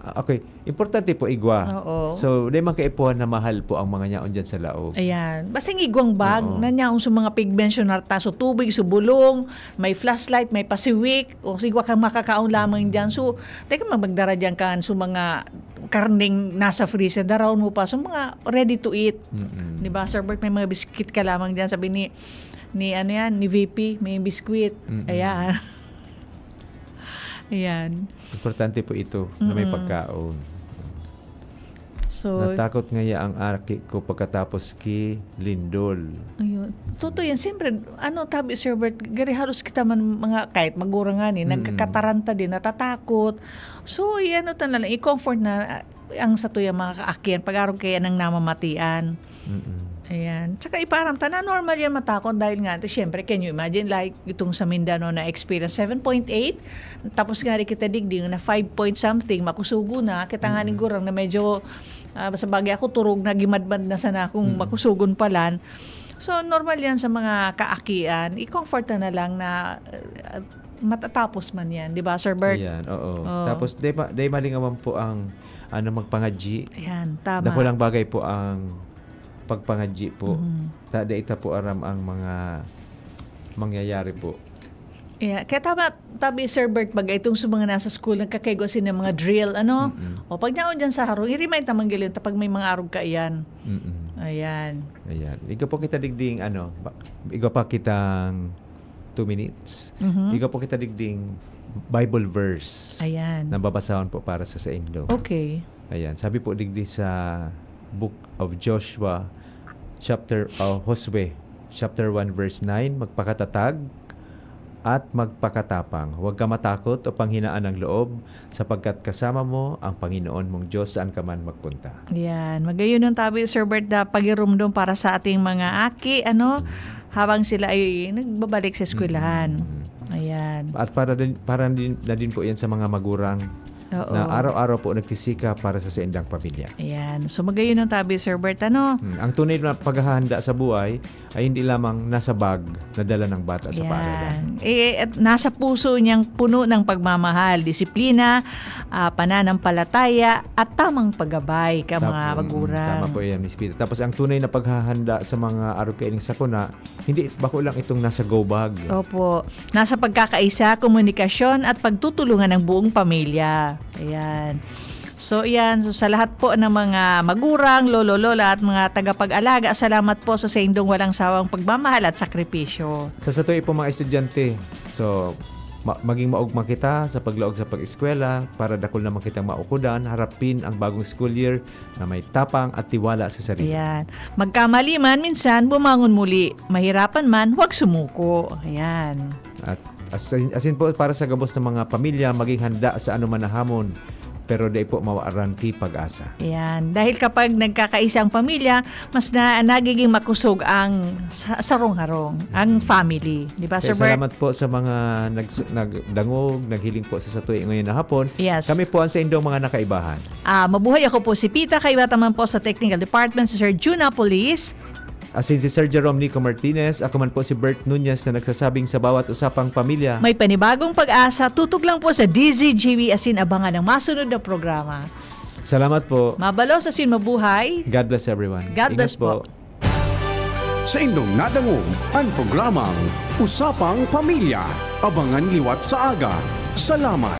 ah, okay, importante po igwa. Oo. So, di man kaipuhan na mahal po ang mga nyaon dyan sa laog. Ayan. Basta yung igwang bag, Oo. na nyaon sa mga pig-mensionar ta. So, tubig, so bulong, may flashlight, may pasiwik, o sigwa kang makakaon lamang dyan. So, teka, mag-, magdara dyan kan, so mga karneng nasa freezer, daraon mo pa. So, mga ready to eat. Mm-mm. Di ba, Sir Bert, may mga biscuit ka lamang dyan. Sabi ni, ni ano yan, ni V P, may biscuit. Mm-mm. Ayan. Ayan. Importante po ito na may Mm-mm. pagkaon. So, natakot ngaya ang aki ko pagkatapos ki lindol. Ayun. Totoo yan. Siyempre, ano, tabi, Sir Bert, gari halos kita man mga, kahit magurang nga ni, mm, nagkakataranta din, natatakot. So, i-ano ta na lang, i-comfort na, ah, ang satuyang mga kaakian, pag-arog kaya nang namamatian. Mm-mm. Ayan. Tsaka ipaaram ta na normal yan matakot dahil nga, siyempre, can you imagine, like, itong sa Mindanao na experience, seven point eight, tapos nga rin kita digdi na five point something, makusugo na, kita nga ni, mm, gurang na medyo, ah, sa bagay ako, turog na, gimadmad na sana kung, mm, makusugon palan. So, normal yan sa mga kaakian. I-comfort na, na lang na, ah, matatapos man yan, di ba, Sir Bert? Ayan, oo. Oo. Tapos, di ma-, di malingawan po ang, ano, magpangadyi. Ayan, tama. Dakulang bagay po ang pagpangadyi po. Mhm. Ta, di ita po aram ang mga mangyayari po. Yeah. Kaya tama, tabi, Sir Bert, pag itong sa mga nasa school, nagkakaigwa sila ng mga drill, ano? Mm-mm. O, pag naon dyan sa harong, i-remind naman gilin ta pag may mga arog kaiyan. Mm-mm. Ayan. Ayan. Igwa po kita digding, ano, ba-, igwa pa kitang two minutes. Mhm. Igwa po kita digding Bible verse, ayan, na babasahon po para sa saindo. Okay. Ayan. Sabi po digdi sa Book of Joshua, chapter, uh, Josue, chapter one, verse nine, "Magpakatatag at magpakatapang. Huwag ka matakot o panghinaan ng loob, sapagkat kasama mo ang Panginoon mong Diyos saan ka man magpunta." Yan. Magayon ang tabi, Sir Bert, na pagirumdom para sa ating mga aki, ano, habang sila ay nagbabalik sa eskwelahan. Mm. Ayan. At para din, para din, na din po yan sa mga magurang, oo, na araw-araw po nagsisikap para sa saindang pamilya. Ayan. So, magayon ang tabi, Sir Bert, ano? Hmm. Ang tunay na paghahanda sa buhay ay hindi lamang nasa bag na dala ng bata sa, yan, paaralan. Eh, at nasa puso niyang puno ng pagmamahal, disiplina, ah, pananampalataya, at tamang paggabay ka, tap-, mga, mm, magurang. Tama po yan, Miss Pita. Tapos ang tunay na paghahanda sa mga arog kaining sakuna, hindi bako lang itong nasa go bag. Opo. Nasa pagkakaisa, komunikasyon, at pagtutulungan ng buong pamilya. Ayan. So, yan. So, sa lahat po ng mga magurang, lolo, lola, at mga tagapag-alaga, salamat po sa saindong walang sawang pagmamahal at sakripisyo. Sa satuya po mga estudyante, so, ma-, maging maugma kita sa paglaog sa pag-eskwela para dakul naman kitang maukudan, harapin ang bagong school year na may tapang at tiwala sa sarili. Ayan. Magkamali man, minsan bumangon muli. Mahirapan man, huwag sumuko. Ayan. At asin, asin po para sa gabos ng mga pamilya, maging handa sa anuman na hamon, pero dai po mawaran ki pag-asa. Ayan. Dahil kapag nagkakaisa ang pamilya, mas na, nagiging makusog ang sa, sarong-harong, ang family. Di ba, Sir Bert? Kaya salamat po sa mga nags-, nagdangog, naghiling po sa satuya ngayon na hapon. Yes. Kami po ang saindong mga nakaibahan. Ah, mabuhay, ako po si Pita, kaiba naman po sa technical department, si Sir Jun Apolis. Asin si Sir Jerome Nico Martinez, ako man po si Bert Nunez na nagsasabing sa bawat usapang pamilya, may panibagong pag-asa, tutok lang po sa D Z G B, asin abangan ang masunod na programa. Salamat po. Mabalos asin mabuhay. God bless everyone. God bless po. Ingat po. Saindong nadangog an programang Usapang Pamilya. Abangan liwat sa aga. Salamat.